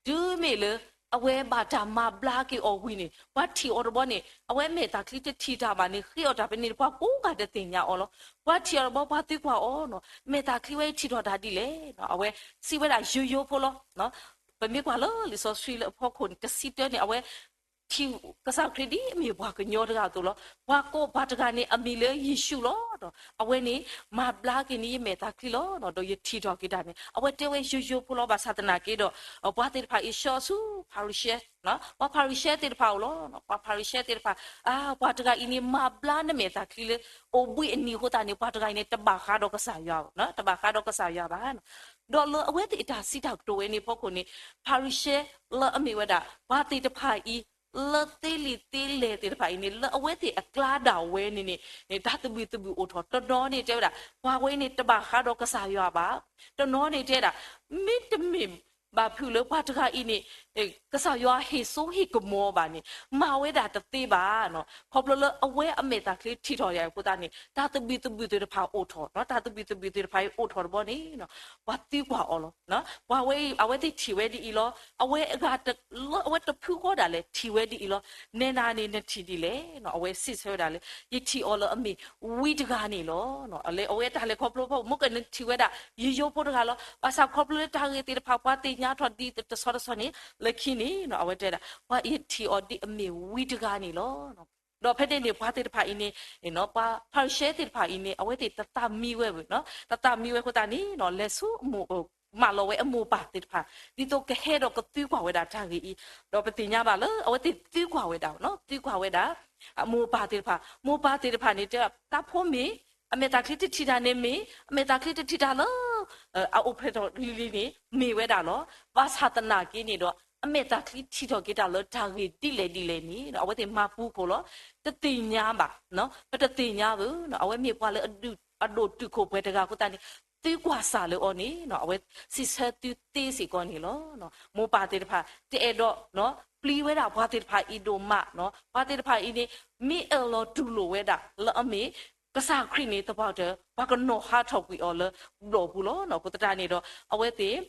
တုၤမ့ၢ်လၢ အဝဲဘၣ်တၢ်မၤဘျါက့ၤအီၤဝံၤန့ၣ် ပှၤထံၣ်အီၤတဘျီန့ၣ် အဝဲမဲာ်သၣ်ချံတထံၣ်တၢ်ဘၣ်န့ၣ် ဃ့အီၣ်တၢ်ဖဲန့ၣ် ပှၤကိးဂၤဒဲးသ့ၣ်ညါအီၤလီၤ. ပှၤထံၣ်အီၤတဘျီ ပှၤသံကွၢ်အီၤနီၤ မဲာ်သၣ်ချံဝဲအံၤထံၣ်ထီၣ်တၢ်ဒ်လဲၣ်. အဝဲစံးဝဲဒၣ်ယိယိဖိလီၤ. ပမ့ၢ်ကွၢ်လၢလံာ်စီဆှံလၢအဖီခိၣ်န့ၣ် တဆံတၢန့ၣ် အဝဲ ထံၣ်ကစၢ်ခရံာ်ဒ်အမ့ၢ်ပှၤကညီတဂၤအသိးလီၤ. ပှၤကိးပှၤတဂၤန့ၣ် အမံၤလၢယ့ၣ်ၡူးလီၤ. ဒီးအဝဲန့ၣ် မၤဘျါက့ၤန့ၢ်ယမဲာ်သၣ်ချံလီၤ. ဒီးယထံၣ်ထီၣ်က့ၤတၢ်န့ၣ် အဝဲတဲဝဲယိယိဖိလီၤ. ဘၣ်ဆၣ်သနာ်က့ဒီး ပှၤသ့ၣ်တဖၣ်အံၤဆှၢဆူ ဖၤရံၤၡဲ, ပှၤဖၤရံၤၡဲသ့ၣ်တဖၣ်အအိၣ်လီၤ. ပှၤဖၤရံၤၡဲသ့ၣ်တဖၣ် အါ ပှၤတဂၤအံၤန့ၣ် မၤဘျါနမဲာ်သၣ်ချံလၢ အိၣ်ဘှံးအနံၤအဃိသတးန့ၣ် ပှၤတဂၤအံၤန့ၣ် တဘၣ်ဃးဒီးကစၢ်ယွၤဘၣ်, တဘၣ်ဃးဒီးကစၢ်ယွၤဘၣ်. ဒီးလၢအဝဲသ့ၣ်အတၢ်စံးတၢ်ကတိၤဝဲန့ၣ်အဖီခိၣ်န့ၣ် ဖၤရံၤၡဲလၢအမ့ၢ်ဝဲဒၣ် ပှၤသ့ၣ်တဖၣ်အံၤ လၢသ့လံာ်သ့လဲၢ်သ့ၣ်တဖၣ်အံၤန့ၣ် လၢအဝဲသ့ၣ်အကျါဒၣ်ဝဲန့ၣ်န့ၣ် တၢ်သဘံၣ်သဘုၣ်အိၣ်ထီၣ်, တနီၤန့ၣ်တဲဝဲဒၣ် ပှၤဝဲန့ၣ်တဘၣ်ဃးဒီးကစၢ်ယွၤဘၣ်, တနီၤန့ၣ်တဲဒၣ် မ့တမ့ၢ်ဘၣ်ဖုးလၢပှၤတဂၤအံၤန့ၣ် ကစၢ်ယွၤဟ့ၣ်စိဟ့ၣ်ကမီၤဘၣ်န့ၣ် မၤဝဲဒၣ်တသ့ဘၣ်. ခီဖျိလၢအဝဲအမဲာ်သၣ်ချံထံၣ်ထီၣ်ယၤအဃိသတးန့ၣ် တၢ်သဘံၣ်သဘုၣ်သ့ၣ်တဖၣ်အိၣ်ထီၣ်, တၢ်သဘံၣ်သဘုၣ်သ့ၣ်တဖၣ်အံၤအိၣ်ထီၣ်တဘျီန့ၣ် ပှၤသံကွၢ်အီၤလီၤ. ပှၤဝဲအံၤ အဝဲသ့ၣ်ထံၣ်ဝဲဒ်အံၤလီၤ. အဝဲအဂၤ အဝဲတဖုဃီဒၣ်လဲာ်ထံၣ်ဝဲဒ်အံၤလီၤ. နဲဒၣ်န့ၣ်နထံၣ်ဒ်လဲၣ်. အဝဲစံးဆၢဝဲဒၣ်လၢ ယထံၣ်အီၤလၢအမ့ၢ်ဝံတဂၤန့ၣ်လီၤ. လၢအဝဲတၢ်လဲၤခီဖျိဖီ မ့ၢ်ကနထံၣ်ဝဲဒၣ် ယယိဖိတဂၤလီၤ. ဘၣ်ဆၣ်ခီဖျိလၢတၢ်ဂ့ၢ်သ့ၣ်တဖၣ် ပှၤသ့ၣ်ညါထီၣ်ဒ်တဆီတဆီန့ၣ် လၢခံန့ၣ် အဝဲတဲဒၣ် ပှၤယထံၣ်အီၤဒ်အမ့ၢ်ဝံတဂၤန့ၣ်လီၤ. ဒီးဖဲန့ၣ်န့ၣ် ပှၤသ့ၣ်တဖၣ်အံၤန့ၣ် ပှၤဖၤရံၤၡဲသ့ၣ်တဖၣ်အံၤန့ၣ် အဝဲသ့ၣ်တသးမံဝဲဘၣ်, တသးမံဝဲအဃိသတးန့ၣ် လဲၤဆူအမိၢ် မၢလီၤဝဲအမိၢ်ပၢ်သ့ၣ်တဖၣ် ဒ်သိးကဟဲဒီးကသံကွၢ်ဝဲဒၣ်တၢ်ဂ့ၢ်အံၤ, ဒီးပသ့ၣ်ညါဘၣ်လၢ အဝဲသ့ၣ်သံကွၢ်ဝဲဒၣ်, သံကွၢ်ဝဲဒၣ် အမိၢ်ပၢ်သ့ၣ်တဖၣ်, မိၢ်ပၢ်သ့ၣ်တဖၣ်န့ၣ်တဲ တၢ်ဖိမ့ၢ် အမဲာ်သၣ်ချံတထံၣ်တၢ်န့ၣ်မ့ၢ် အမဲာ်သၣ်ချံတထံၣ်တၢ်လၢ အအိၣ်ဖျဲၣ်ထီၣ်လံၤလံၤန့ၣ် မ့ၢ်ဝဲဒၣ်လီၤ. ဘၣ်ဆၣ်သနာ်က့န့ၣ်ဒီး အမဲာ်သၣ်ချံထံၣ်ထီၣ်က့ၤတၢ်လၢတၢ်ဂ့ၢ်ဒ်လဲၣ်ဒ်လဲၣ်န့ၣ် အဝဲသ့ၣ်မၤပူၤခိၣ်လီၤ. တသ့ၣ်ညါဘၣ်, ပတသ့ၣ်ညါဘၣ်, အဝဲမ့ၢ်ပှၤလၢအဒိၣ်တုာ်ခိၣ်ပှဲၤတဂၤအဃိသတးန့ၣ် သံကွၢ်စၢ်လၢအီၤန့ၣ် အဝဲစံးဆၢသုသ့စ့ၢ်ကီးန့ၣ်လီၤ. မိၢ်ပၢ်သ့ၣ်တဖၣ် တအဲၣ်ဒိး ပျံၤဝဲဒၣ်ပှၤသ့ၣ်တဖၣ်အံၤဒိၣ်မး, ပှၤသ့ၣ်တဖၣ်အံၤန့ၣ် မ့ၢ်အၢၣ်လီၤတူၢ်လိာ်ဝဲဒၣ်လၢအမ့ၢ် ကစၢ်ခရံာ်န့ၣ် သပှၢ်တၢၢ် ပှၤကနီၤဟးထီၣ်ကွံာ်အီၤလၢဘျီၣ်ပူၤလီၤ. အဃိသတးန့ၣ်ဒီး အဝဲသ့ၣ်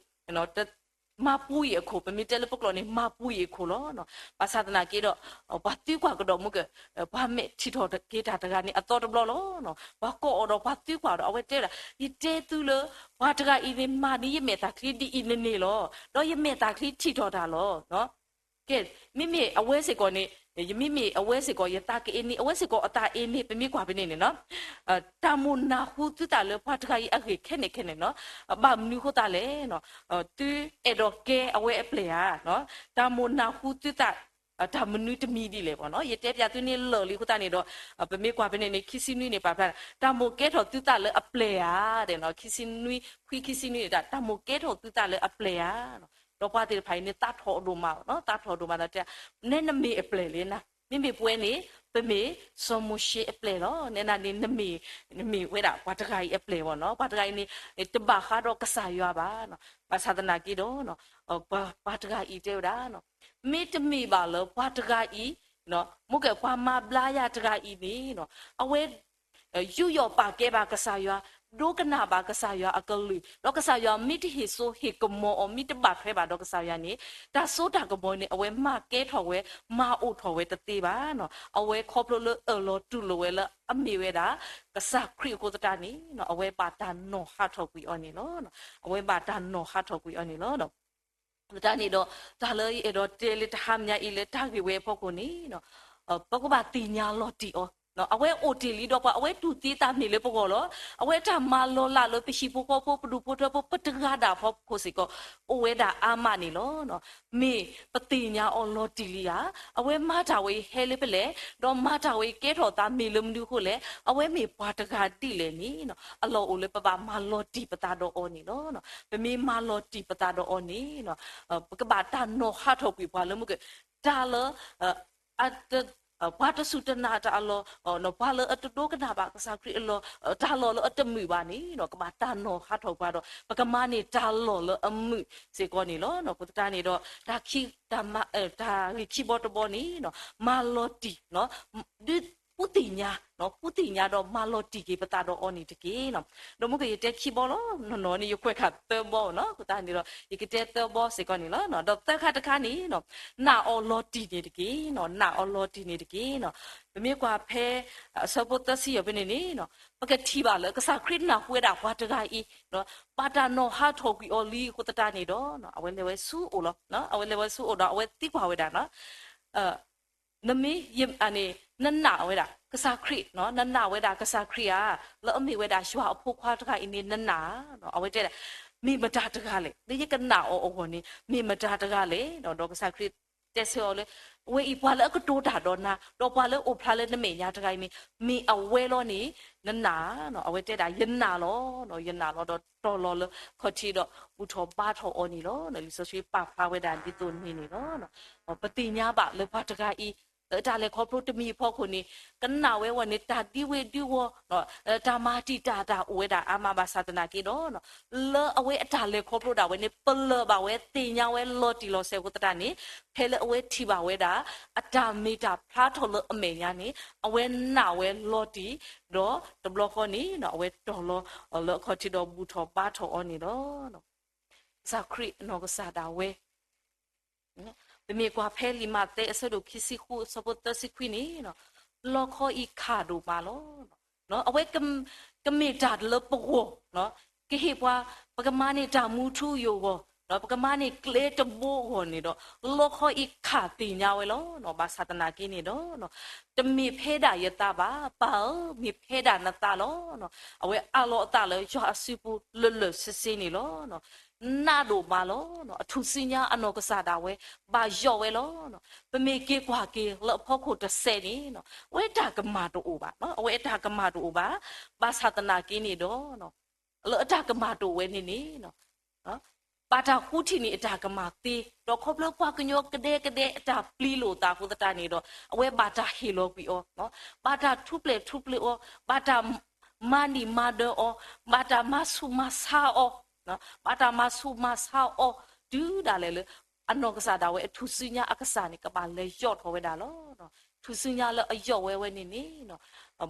မၤပူၤအံၤအခိၣ်, ပမ့ၢ်တဲလၢပကျိာ်န့ၣ် မၤပူၤအံၤအခိၣ်လီၤ. ဘၣ်ဆၣ်သနာ်က့ဒီး ပှၤသံကွၢ်ကဒီးမ့ၢ်က ပှၤမဲာ်ထံၣ်ထီၣ်က့ၤတၢ်တဂၤန့ၣ် အသီတဘျီလီၤ. ပှၤကိးအီၤဒီးပှၤသံကွၢ်ဒီး အဝဲတဲဝဲဒၣ် ယတဲသုလၢ ပှၤတဂၤအံၤန့ၣ် မၤန့ၢ်ယမဲာ်သၣ်ချံဒ်အံၤန့ၣ်န့ၣ်လီၤ. ဒီးယမဲာ်သၣ်ချံထံၣ်ထီၣ်တၢ်လီၤ. ကဲ, မ့မ့ၢ်အဝဲစ့ၢ်ကီးန့ၣ်, ယမ့မ့ၢ်အဝဲစ့ၢ်ကီး ယသးက့ၤန့ၣ် အဝဲစ့ၢ်ကီးအသးအ့န့ၣ် ပမ့ၢ်ကွၢ်ဖဲန့ၣ်န့ၣ် တၢ်မိၣ်နၢ်ဟူသုသးလၢပှၤတဂၤအံၤအဂ့ၢ်ခဲန့ၣ်ခဲန့ၣ်, ဘၣ်မနုၤအဃိသတးလဲၣ်. သုအဲၣ်ဒိးကဲအဝဲအပျဲၢ်ဧါ. တၢ်မိၣ်နၢ်ဟူသုသး တၢ်မနုၤတမံၤဒ်လဲၣ်ဘၣ်န့ၣ် ယတဲပၠးသုန့ၣ်လၢာ်လံအဃိသတးန့ၣ်ဒီး ပမ့ၢ်ကွၢ်ဖဲန့ၣ်န့ၣ် ခံဆံနွံန့ၣ် ပာ်ဖျါ တၢ်မိၣ်ကဲထီၣ်သုသးလၢအပျဲၢ်ဧါ. ခံဆံနွံ, ခွံခံဆံနွံန့ၣ် တၢ်မိၣ်ကဲထီၣ်သုသးလၢအပျဲၢ်ဧါ. ဒီးပှၤသ့ၣ်တဖၣ်အံၤန့ၣ် သးထီၣ်ဒိၣ်မး, သးထီၣ်ဒိၣ်မးဒီးတဲ နဲနမ့ၢ်အပျဲၢ်လဲၣ်နၤ, မ့မ့ၢ်ပဝဲန့ၣ် ပမ့ၢ်စီၤမိၤၡ့အပျဲၢ်လီၤ. နဲနၤန့ၣ် နမ့ၢ်ဝဲဒၣ်ပှၤတဂၤအံၤအပျဲၢ်ဘၣ်န့ၣ် ပှၤတဂၤအံၤန့ၣ် တဘၣ်ဃးဒီးကစၢ်ယွၤဘၣ်. ဘၣ်ဆၣ်သနာ်က့ဒီး ပှၤတဂၤအံၤတဲဝဲဒၣ် မ့တမ့ၢ်ဘၣ်လၢပှၤတဂၤအံၤ, မ့ၢ်ကဲပှၤမၤဘျါယၤတဂၤအံၤန့ၣ် အဝဲ ယူးယီၣ်ပာ်ကဲဘၣ်ကစၢ်ယွၤ, ဒိကနၣ်ဘၣ်ကစၢ်ယွၤအကလုၢ်, ဒီးကစၢ်ယွၤမ့ၢ်တဟ့ၣ်စိဟ့ၣ်ကမီၤအီၤ မ့ၢ်တဘၣ်ထွဲဘၣ်ဒီးကစၢ်ယွၤန့ၣ် တၢ်စိတၢ်ကမီၤန့ၣ် အဝဲမၤကဲထီၣ်ဝဲ မၤအိၣ်ထီၣ်ဝဲတသ့ဘၣ်. အဝဲခီဖျိလၢအၢၣ်လီၤတူၢ်လိာ်ဝဲလၢအမ့ၢ်ဝဲဒၣ် ကစၢ်ခရံာ်အဃိသတးန့ၣ် အဝဲဘၣ်တၢ်နီၢ်ဟးထီၣ်ကွံာ်အီၤန့ၣ်လီၤ. အဝဲဘၣ်တၢ်နီၢ်ဟးထီၣ်ကွံာ်အီၤန့ၣ်လီၤ. သတးန့ၣ်ဒီး တၢ်လၢယအဲၣ်ဒိးတဲလၢတဟါမညါအံၤလၢတၢ်ဂ့ၢ်ဝဲအဖီခိၣ်န့ၣ် ပကဘၣ်သ့ၣ်ညါလီၤတံၢ်အီၤ, အဝဲအိၣ်တ့ၢ်လံဒီးပှၤ အဝဲတူၢ်သံအသးမ့ၢ်လၢပဂီၢ်လီၤ. အဝဲတၢ်မၤလီၤလးလၢပဟံၣ်ဖိဃီဖိ ပဒူၣ်ဖိထၢဖိ ပတဂၤဒၣ်ဖီခိၣ်စ့ၢ်ကီး အိၣ်ဝဲဒၣ်အါမးန့ၣ်လီၤ. မ့ၢ်ပသ့ၣ်ညါအီၤလီၤတံၢ်လံဧါ. အဝဲမၤတၢ်ဝဲအံၤဟဲလၢပလဲၣ်, ဒီးမၤတၢ်ဝဲအံၤကဲထီၣ်သးမ့ၢ်လၢမနုၤအဃိလဲၣ်. အဝဲမ့ၢ်ပှၤတဂၤဒ်လဲၣ်န့ၣ် အလီၢ်အိၣ်လၢပဘၣ်မၤလီၤတံၢ်ပသးဒီးအီၤန့ၣ်လီၤ. ပမ့ၢ်မၤလီၤတံၢ်ပသးဒီးအီၤန့ၣ် ပကဘၣ်တၢ်နီၢ်ဟးထီၣ်ကွံာ်ပှၤလၢမ့ၢ်က တၢ်လၢ ပှၤတစူၢ်တနာ်တၢ်အလီၢ်, ပှၤလၢအတဒိကနၣ်ဘၣ်ကစၢ်ခရံာ်အလီၢ်, တၢ်လီၢ်လၢအတမုာ်ဘၣ်န့ၣ် ကဘၣ်တၢ်နီၢ်ဟးထီၣ်ပှၤဒီး ပကမၤန့ၢ်တၢ်လီၢ်လၢအမုာ်စ့ၢ်ကီးန့ၣ်လီၤ. အဃိသတးန့ၣ်ဒီး တၢ်ဂ့ၢ်ခံဘီတဘီန့ၣ် မၤလီၤတံၢ် ဒ်ပူၤသ့ၣ်ညါ, ပူၤသ့ၣ်ညါဒီးမၤလီၤတံၢ်က့ၤပသးဒီးအီၤန့ၣ်တက့ၢ်. ဒီးမ့ၢ်ကယတဲခံဘီလီၤ, နီၢ်နီၢ်န့ၣ် ယကွဲးဃာ်သၢဘီနီၤ, အဃိသတးန့ၣ်ဒီး ယကတဲသၢဘီစ့ၢ်ကီးန့ၣ်လီၤ. ဒီးသၢခါတခါန့ၣ် နာ်အီၤလီၤတံၢ်န့ၣ်တက့ၢ်, နာ်အီၤလီၤတံၢ်န့ၣ်တက့ၢ်. ပမ့ၢ်ကွၢ်ဖဲ အဆၢဖိသၢဆံယဲၢ်ဖဲန့ၣ်န့ၣ် ပကထံၣ်ဘၣ်လၢကစၢ်ခရံာ်နၢ်ဟူဝဲဒၣ်ပှၤတဂၤအံၤ ဘၣ်တၢ်နီၢ်ဟးထီၣ်ကွံာ်အီၤလံအဃိသတးန့ၣ်ဒီး အဝဲလဲၤဝဲဆူအအိၣ်လီၤ. အဝဲလဲၤဝဲဆူအအိၣ်ဒီး အဝဲသံကွၢ်ဝဲဒၣ် နမ့ၢ် နနာ်ဝဲဒၣ်ကစၢ်ခရံာ်, နနာ်ဝဲဒၣ်ကစၢ်ခရံာ်ဧါ, လၢအမ့ၢ်ဝဲဒၣ်ယွၤအဖိခွါတဂၤအံၤန့ၣ် နနာ်ဧါ. အဝဲတဲဒၣ် မ့ၢ်မတၤတဂၤလဲၣ်, လၢယကနာ်အီၤအဂီၢ်န့ၣ် မ့ၢ်မတၤတဂၤလဲၣ်. ဒီးကစၢ်ခရံာ် တဲဆၢအီၤလၢ အဝဲအံၤပှၤလၢအကတိၤတၢ်ဒီးနၤ, ဒီးပှၤလၢအိၣ်ဖျါလၢနမဲာ်ညါတဂၤအံၤန့ၣ် မ့ၢ်အဝဲလီၤန့ၣ် နနာ်, အဝဲတဲဒၣ် ယနာ်လီၤ, ယနာ်လီၤ ဒီးတီၤလီၤလၢခီၣ်ထံးဒီးဘူၣ်ထီၣ်ဘါထီၣ်အီၤန့ၣ်လီၤ. လံာ်စီဆှံပာ်ဖျါဝဲဒၣ်ဒ်သိးန့ၣ်န့ၣ်လီၤ. ပသ့ၣ်ညါဘၣ်လၢပှၤတဂၤအံၤ လၢအတၢ်လဲၤခီဖျိတမံၤအဖီခိၣ်န့ၣ် ကနၣ်ဝဲအဂီၢ်န့ၣ် တၢ်ဒံဝ့ၤဒံဝီၤ တၢ်မၤတံာ်တာ်တၢ်အိၣ်ဝဲဒၣ်အါမးဘၣ်ဆၣ်သနာ်က့ဒီး လၢအဝဲအတၢ်လဲၤခီဖျိဒၣ်ဝဲန့ၣ် ပလၢၢ်ဘၣ်ဝဲသ့ၣ်ညါဝဲလီၤတံၢ်လီၤဆဲးအဃိသတးန့ၣ် ဖဲလၢအဝဲထံၣ်ဘၣ်ဝဲဒၣ် အတၢ်မ့ၢ်တၢ်ဖျါထီၣ်လၢအမဲာ်ညါန့ၣ် အဝဲနာ်ဝဲလီၤတံၢ် ဒီးတဘျီဃီန့ၣ် အဝဲတီၤလီၤလၢအခီၣ်ထံးဒီးဘူၣ်ထီၣ်ဘါထီၣ်အီၤန့ၣ်လီၤ. ကစၢ်ခရံာ်အနီၢ်ကစၢ်ဒၣ်ဝဲ ပမ့ၢ်ကွၢ်ဖဲလံာ်မးသဲအဆၢဒိၣ်ခံဆံဃုအဆၢဖိသၢဆံခွံန့ၣ် လီခီအံၤခၣ်ဒိၣ်မးလီၤ. အဝဲကမ့ၢ်တၢ်လၢပဂီၢ် ကဟ့ၣ်ပှၤ ပကမၤန့ၢ်တၢ်မူထူယိာ်အဂီၢ် ပကမၤန့ၢ်ကျဲတဘိအဂီၢ်န့ၣ်ဒီး လီခီအံၤခၣ်သ့ၣ်ညါဝဲလီၤ. ဘၣ်ဆၣ်သနာ်က့န့ၣ်ဒီး တမ့ၢ်ဖဲဒၣ်ယသးဘၣ်, ပၢ်ဧၢ, မ့ၢ်ဖဲဒၣ်နသးလီၤ. အဝဲအးလီၤအသးလၢယွၤအစုပူၤလၢာ်လၢာ်ဆ့ဆ့န့ၣ်လီၤ. နးဒိၣ်မးလီၤ. အထူၣ်စုညါအနီၢ်ကစၢ်ဒၣ်ဝဲ ဘၣ်ယိးဝဲလီၤ. ပမ့ၢ်က့ၤကွၢ်က့ၤလၢအဖီခိၣ်တစဲးန့ၣ် အဝဲတၢ်ကမၣ်တအိၣ်ဘၣ်, အဝဲအတၢ်ကမၣ်တအိၣ်ဘၣ်. ဘၣ်ဆၣ်သနာ်က့န့ၣ်ဒီး လၢအတၢ်ကမၣ်တအိၣ်ဝဲန့ၣ်န့ၣ် ဘၣ်တၢ်ဃုထံၣ်န့ၢ်အတၢ်ကမၣ်သ့, ဒီးခီဖျိပှၤကညီကဒဲကဒဲအတၢ်ပျံၤလိာ်သးအဃိသတးန့ၣ်ဒီး အဝဲဘၣ်တၢ်ဟ့ၣ်လီၤကွံာ်အီၤ, ဘၣ်တၢ်ထူၣ်ဖျဲးထူၣ်ပျဲအီၤ, ဘၣ်တၢ်မၤန့ၢ်မၤဒၢအီၤ, ဘၣ်တၢ်မၤဆူးမၤဆါအီၤ, ဘၣ်တၢ်မၤဆူးမၤဆါအီၤ တုၤဒၣ်လဲာ်လၢ အနီၢ်ကစၢ်ဒၣ်ဝဲအထူၣ်စုညါအကစၢ်န့ၣ် ကဘၣ်လဲၤယိးထီၣ်ဝဲဒၣ်လီၤ. ထူၣ်စုညါလၢအယိးဝဲဝဲန့ၣ်န့ၣ်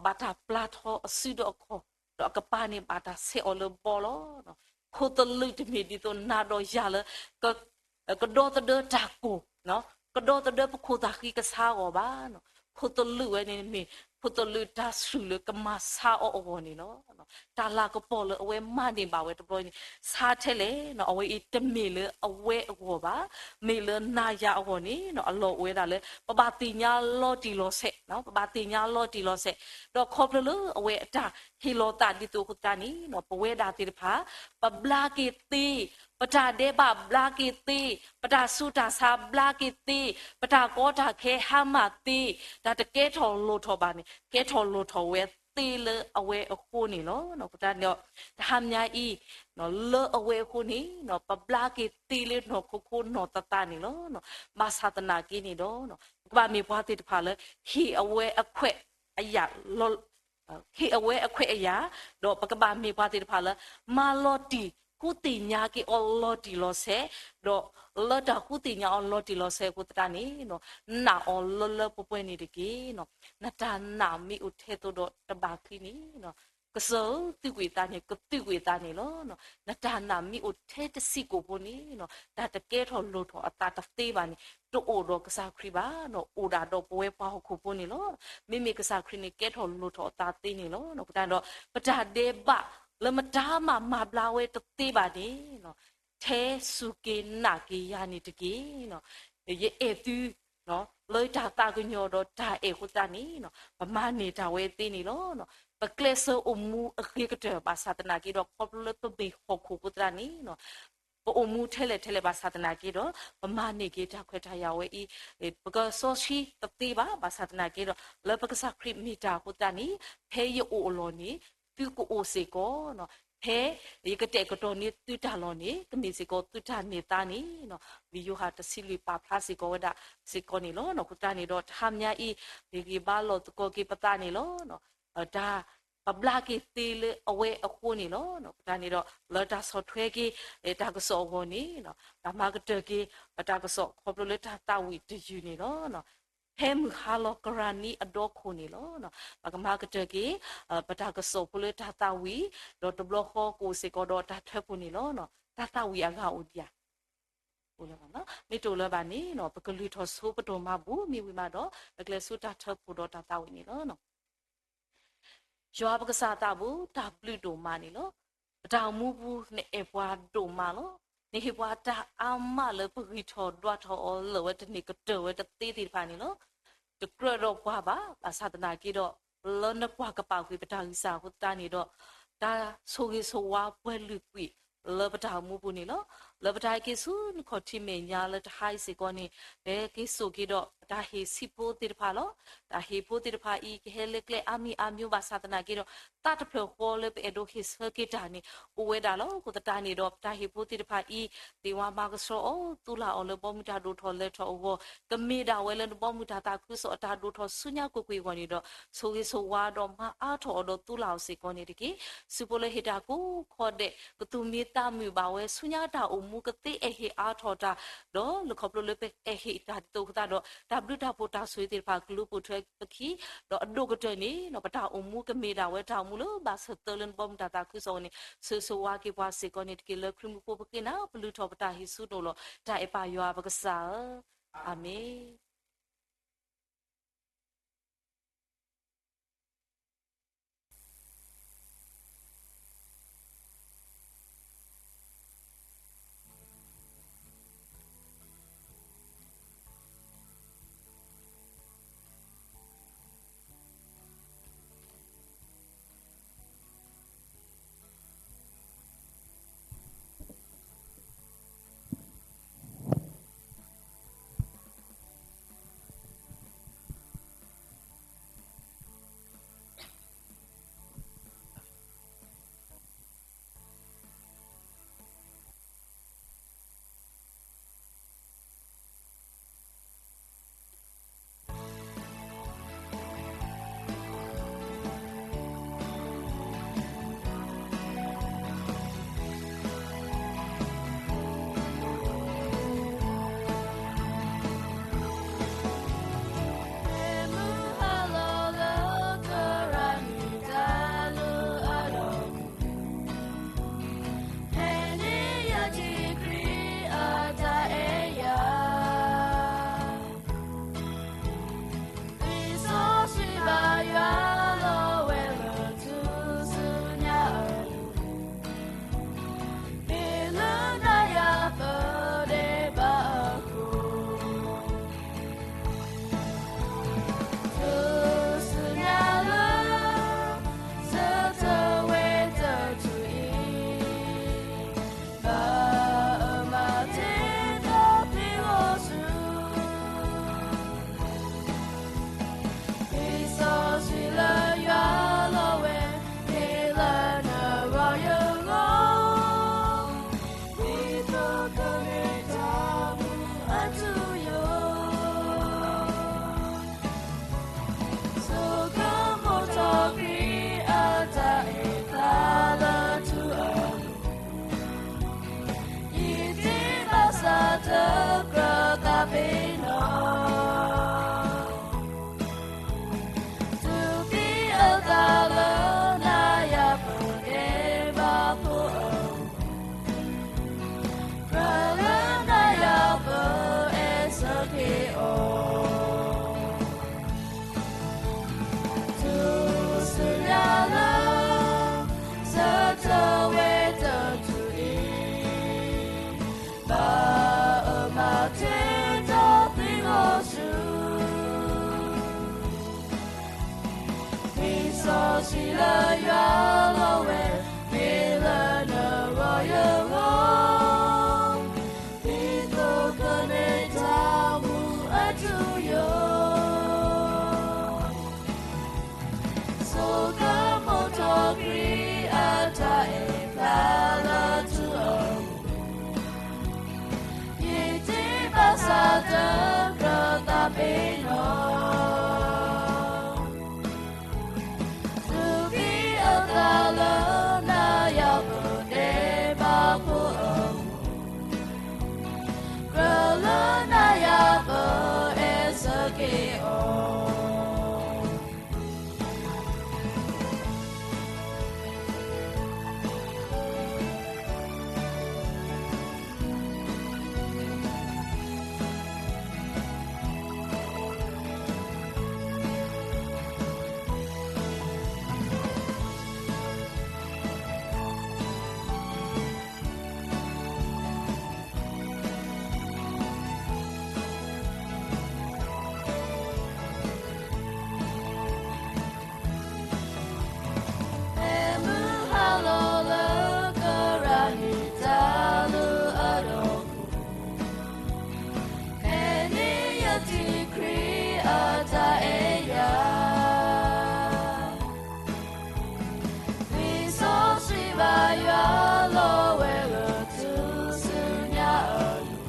ဘၣ်တၢ်ပျၢ်ထီအစုဒီးအခီၣ်, ဒီးအကပၤန့ၣ်ဘၣ်တၢ်ဆဲးအီၤလၢဘီလီၤ. ခိၣ်သလုးတမ့ၢ်ဒ်သိးနၤဒီးယၤလၢ ကဒီသဒၢတၢ်ကိၢ်, ကဒီသဒၢပခိၣ်သၣ်ဃံကဆါအဂီၢ်ဘၣ်. ခိၣ်သလုးဝဲန့ၣ်မ့ၢ် ခိၣ်သလုးတၢ်ဆှုၣ်လၢကမၤဆါအီၤအဂီၢ်န့ၣ်လီၤ. တၢ်လၤကပီၤလၢအဝဲမၤန့ၢ်ဘၣ်ဝဲတဘျီန့ၣ် ဆါထဲလဲၣ်, အဝဲအံၤတမ့ၢ်လၢအဝဲအဂီၢ်ဘၣ်, မ့ၢ်လၢနၤယၤအဂီၢ်န့ၣ် အလီၢ်အိၣ်ဝဲဒၣ်လၢ ပဘၣ်သ့ၣ်ညါလီၤတံၢ်လီၤဆဲး, ပဘၣ်သ့ၣ်ညါလီၤတံၢ်လီၤဆဲး, ဒီးခီဖျိလၢအဝဲအတၢ်ဟ့ၣ်လီၤသးဒ်သိးအဃိသတးန့ၣ် ပဝဲဒၣ်သ့ၣ်တဖၣ် ပဘျါက့ၤသ့, ပတၢ်ဒဲးဘးဘျါက့ၤသ့, ပတၢ်ဆူးတၢ်ဆါဘျါက့ၤသ့, ပတၢ်ကီတၢ်ခဲဟါမၢ်သ့, တၢ်တကဲထီၣ်လိၣ်ထီၣ်ဘၣ်န့ၣ် ကဲထီၣ်လိၣ်ထီၣ်ဝဲသ့လၢအဝဲအဃိန့ၣ်လီၤ. အဃိသတးန့ၣ်ဒီး တဟါမညါအံၤ လၢအဝဲအဃိန့ၣ် ပဘျါက့ၤသ့လၢနီၢ်ခိခိၣ်နီၢ်သးသးန့ၣ်လီၤ. ဘၣ်ဆၣ်သနာ်က့န့ၣ်ဒီး ပကဘၣ်မ့ၢ်ပှၤသ့ၣ်တဖၣ်လၢ ဟ့ၣ်အဝဲအခွဲးအယာ် ဟ့ၣ်အဝဲအခွဲးအယာ်, ဒီးပကဘၣ်မ့ၢ်ပှၤသ့ၣ်တဖၣ်လၢ မၤလီၤတံၢ်ဃုသ့ၣ်ညါက့ၤအီၤလီၤတံၢ်လီၤဆဲး, ဒီးလၢတၢ်ဃုသ့ၣ်ညါအီၤလီၤတံၢ်လီၤဆဲးအဃိသတးန့ၣ် နာ်အီၤလၢလၢပှဲၤပှဲၤန့ၣ်တက့ၢ်. နတၢ်နာ်မ့ၢ်အိၣ်ထဲသိးဒီးတဘၣ်ချံန့ၣ် ကစၢၢ်သုးကွံာ်သးန့ၣ် ကသုးကွံာ်သးန့ၣ်လီၤ. နတၢ်နာ်မ့ၢ်အိၣ်ထဲတစဲးကိာ်ဖိန့ၣ် တၢ်တကဲထီၣ်လိၣ်ထီၣ်အသးတသ့ဘၣ်န့ၣ် တအိၣ်ဒီးကစၢ်ခရံာ်ဘၣ်, အိၣ်ဒၣ်ဒီးပဝဲပှၤဟီၣ်ခိၣ်ဖိန့ၣ်လီၤ. မ့မ့ၢ်ကစၢ်ခရံာ်န့ၣ် ကဲထီၣ်လိၣ်ထီၣ်အသးသ့န့ၣ်လီၤ. အဃိသတးဒီး ပတၢ်ဒဲးဘးလၢမတၤမၤမၤဘျါဝဲတသ့ဘၣ်န့ၣ် ထဲစူၢ်က့ၤနာ်က့ၤယၤန့ၣ်တက့ၢ်. ယအဲၣ်သု လၢတၢ်သးကညီၤဒီးတၢ်အဲၣ်အဃိသတးန့ၣ် ပမၤန့ၢ်တၢ်ဝဲသ့န့ၣ်လီၤ. ပကျဲးစၢးအိၣ်မူအဂ့ၤကတၢၢ်ဘၣ်ဆၣ်သနာ်က့ဒီး ခီဖျိလၢပမ့ၢ်ဟီၣ်ခိၣ်အဃိသတးန့ၣ် ပအိၣ်မူထဲလဲၣ်ထဲလဲၣ်ဘၣ်ဆၣ်သနာ်က့ဒီး ပမၤန့ၢ်က့ၤတၢ်ခွဲးတၢ်ယာ်ဝဲအံၤ ပကစီဆှံတသ့ဘၣ်. ဘၣ်ဆၣ်သနာ်က့ဒီး လၢပကစၢ်ခရံာ်မ့ၢ်တၢ်အဃိသတးန့ၣ် ဖဲယအိၣ်အလီၢ်န့ၣ် သုကအိၣ်စ့ၢ်ကီး, ဖဲယကတဲာ်ကတီၤန့ၢ်သုတၢ်လီၢ်န့ၣ် ကမ့ၢ်စ့ၢ်ကီးသုတၢ်န့ၢ်သါန့ၣ် လံာ်ယိၤဟၣ်တဆံလွံၢ်ပာ်ဖျါစ့ၢ်ကီးဝဲဒၣ်စ့ၢ်ကီးန့ၣ်လီၤ. အဃိသတးန့ၣ်ဒီး တဟါမညါအံၤ ပဂံၢ်ဘါလိာ်သကိးက့ၤပသးန့ၣ်လီၤ. တၢ် ပဘျါက့ၤသ့လၢအဝဲအဃိန့ၣ်လီၤ. အဃိသတးန့ၣ်ဒီး လၢတၢ်ဆီၣ်ထွဲက့ၤ တၢ်ကစီၣ်အဂီၢ်န့ၣ် တၢ်မၤကတၢၢ်က့ၤ ပတၢ်ကစီၣ်ခီဖျိလၢတၢ်သးဝံၣ်တယုၢ်န့ၣ်လီၤ. ဖဲမုၢ်ဟါလီၤကရၢနံအဒီခိၣ်န့ၣ်လီၤ. ပကမၤကတၢၢ်က့ၤ ပတၢ်ကစီၣ်ဖိလၢတၢ်သးဝံၣ် ဒီးတဘျီဃီကအိၣ်စ့ၢ်ကီးဒီးတၢ်ထၢဖှိၣ်န့ၣ်လီၤ. တၢ်သးဝံၣ်အဂၤအိၣ်ဒံးဧါ. မ့ၢ်တအိၣ်လၢၤဘၣ်န့ၣ် ပကလုၢ်ထီၣ်ဆိပဒိၣ်မးပူၤ မ့ၢ်ဝံၤမးဒီး ပကျဲးစၢးတၢ်ထၢဖှိၣ်ဒီးတၢ်သးဝံၣ်န့ၣ်လီၤ. ယွၤပကစၢ်သးဘိ တၢ်ဘျုးဒိၣ်မးန့ၣ်လီၤ. ပတၢ်အိၣ်မူပူၤ နအဲၣ်ပှၤဒိၣ်မးလီၤ. နဟ့ၣ်ပှၤတၢ်အါမးလၢပဂံၢ်ထီၣ်ဒွးထီၣ်အီၤလၢာ်ဝဲတန့ၢ်ကတၢၢ်ဝဲတသ့သ့ၣ်တဖၣ်န့ၣ်လီၤ. တကြၢးဒီးပှၤဘၣ်, ဘၣ်ဆၣ်သနာ်က့ဒီး လၢနကွၢ်ကပာ်ကွံာ်ပတၢ်ဂံၢ်စၢ်အဃိသတးန့ၣ်ဒီး တၢ်ဆိၣ်ဂ့ၤဆိၣ်ဝါပှဲၤလုာ်ကွံာ်လၢပတၢ်အိၣ်မူပူၤန့ၣ်လီၤ. လၢပတၢ်ဟဲက့ၤဆူနခီၣ်ထံးမဲာ်ညါလၢတဟါအံၤစ့ၢ်ကီးန့ၣ် ပက့ၤစိာ်က့ၤဒီးပတၢ်ဟ့ၣ်ဆံးဖိသ့ၣ်တဖၣ်လီၤ. တၢ်ဟ့ၣ်ဖိသ့ၣ်တဖၣ်အံၤ ကဟဲလၢကျဲအါမံၤအါမံၤဘၣ်ဆၣ်သနာ်က့ဒီး သးတဖျၢၣ်ဃီလၢပအဲၣ်ဒိးဟ့ၣ်ဆၢက့ၤတၢ်န့ၣ် အိၣ်ဝဲဒၣ်လီၤ. အဃိသတးန့ၣ်ဒီး ပတၢ်ဟ့ၣ်ဖိသ့ၣ်တဖၣ်အံၤ သ့ၣ်ဝါမၤကဆှီအီၤ သူလၢ်အီၤလၢဘီမုၢ်တၢ်ဒိၣ်ထီၣ်လဲၤထီၣ်အဂီၢ် ကမ့ၢ်ဒၣ်ဝဲလၢနဘီမုၢ်တၢ်သးခုကစီၣ်အတၢ်ဒိၣ်ထီၣ်ဆူညါကွ့ၢ်ကွ့ၢ်အဂီၢ်န့ၣ်ဒီး ဆိၣ်ဂ့ၤဆိၣ်ဝါဒီးမၤအါထီၣ်အီၤဒီးသူလၢ်အီၤစ့ၢ်ကီးန့ၣ်တက့ၢ်. စုဖိလၢဟ့ၣ်တၢ်ကိးခီဒဲး ကသူၣ်မံသးမုာ်ဘၣ်ဝဲဆူညါတၢ်အိၣ်မူကသ့အဲၣ်ဟ့ၣ်အါထီၣ်တၢ် ဒီးလၢခီဖျိလၢပအဲၣ်ဟ့ၣ်တၢ်ဒ်သိးအဃိသတးဒီး တၢ်ဘျုးတၢ်ဖှိၣ်တၢ်ဆိၣ်ဂ့ၤသ့ၣ်တဖၣ်ကလူၤပိာ်ထွဲပခံ ဒီးအဒိၣ်ကတၢၢ်န့ၣ် ပတၢ်အိၣ်မူကမ့ၢ်ဒၣ်ဝဲတၢ်အိၣ်မူလၢဘၣ်ဆၢသၢလၢနဘီမုၢ်တၢ်သးခုကစီၣ်အဂီၢ်န့ၣ် ဆိၣ်ဂ့ၤဆိၣ်ဝါက့ၤပှၤစ့ၢ်ကီးန့ၣ်တက့ၢ်. လၢခရံာ်မူခိၣ်ပဃ့နၤပလုၢ်ထီၣ်ပတၢ်ဟံးဆူနအိၣ်လီၤ. တၢ်အဲၣ်ပၢ်ယွၤပကစၢ်ဧၢ, အၤမ့ၣ်. အတၢ်အဲၣ်ယၤ, လံာ်စီဆှံဘၣ်ယွၤလီၤဝဲလၢထူၣ်စုညါအလိ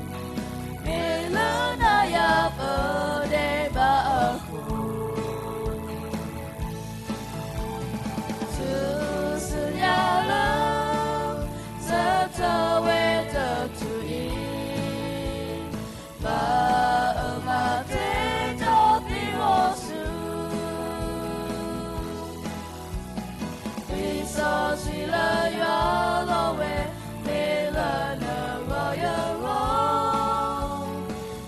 ၤ, မ့ၢ်လၢနၤယၤပဒဲးဘးအဃိ, ထူၣ်စုညါလၢ ဆၢထၢၣ်ဝဲတထူၣ်အံၤ, ဘၣ်အမၤတ့ၢ်ထီၣ်သံအီၤဆူ လံာ်စီဆှံလၢယွၤလီၤဝဲ, မ့ၢ်လၢနဂီၢ်ယ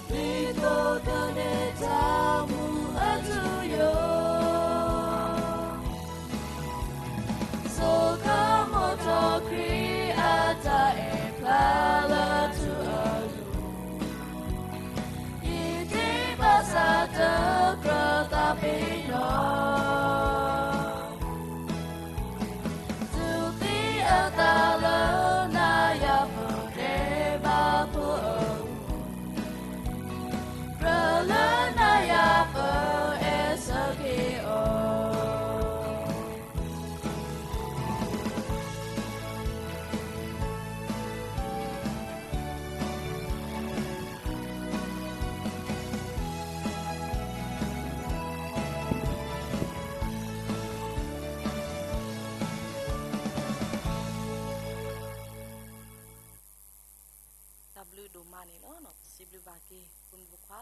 ဂီၢ်, ဒ်သိးကန့ၢ်တၢ်မူအထူအယိာ်, ဆိကမိၣ်ထီၣ်ခရံာ်အတၢ်အဲၣ်ဖျါလၢထူအလိၤ, ယဒ့ဘၣ်ဆၣ်တကြၢးသးပ့ၤနီၣ်, တူၢ်သံအသးလၢနၤယၤပဒဲးဘးဖိအဂီၢ်, ကြၢးလၢနၤယၤပအဲၣ်ဆၢက့ၤအီၤ. တၢ်ဘျုးဒိၣ်မးန့ၣ်လီၤ. ပစံးဘျုးဘၣ်က့ၤ ဖိမုၣ်ဖိခွါ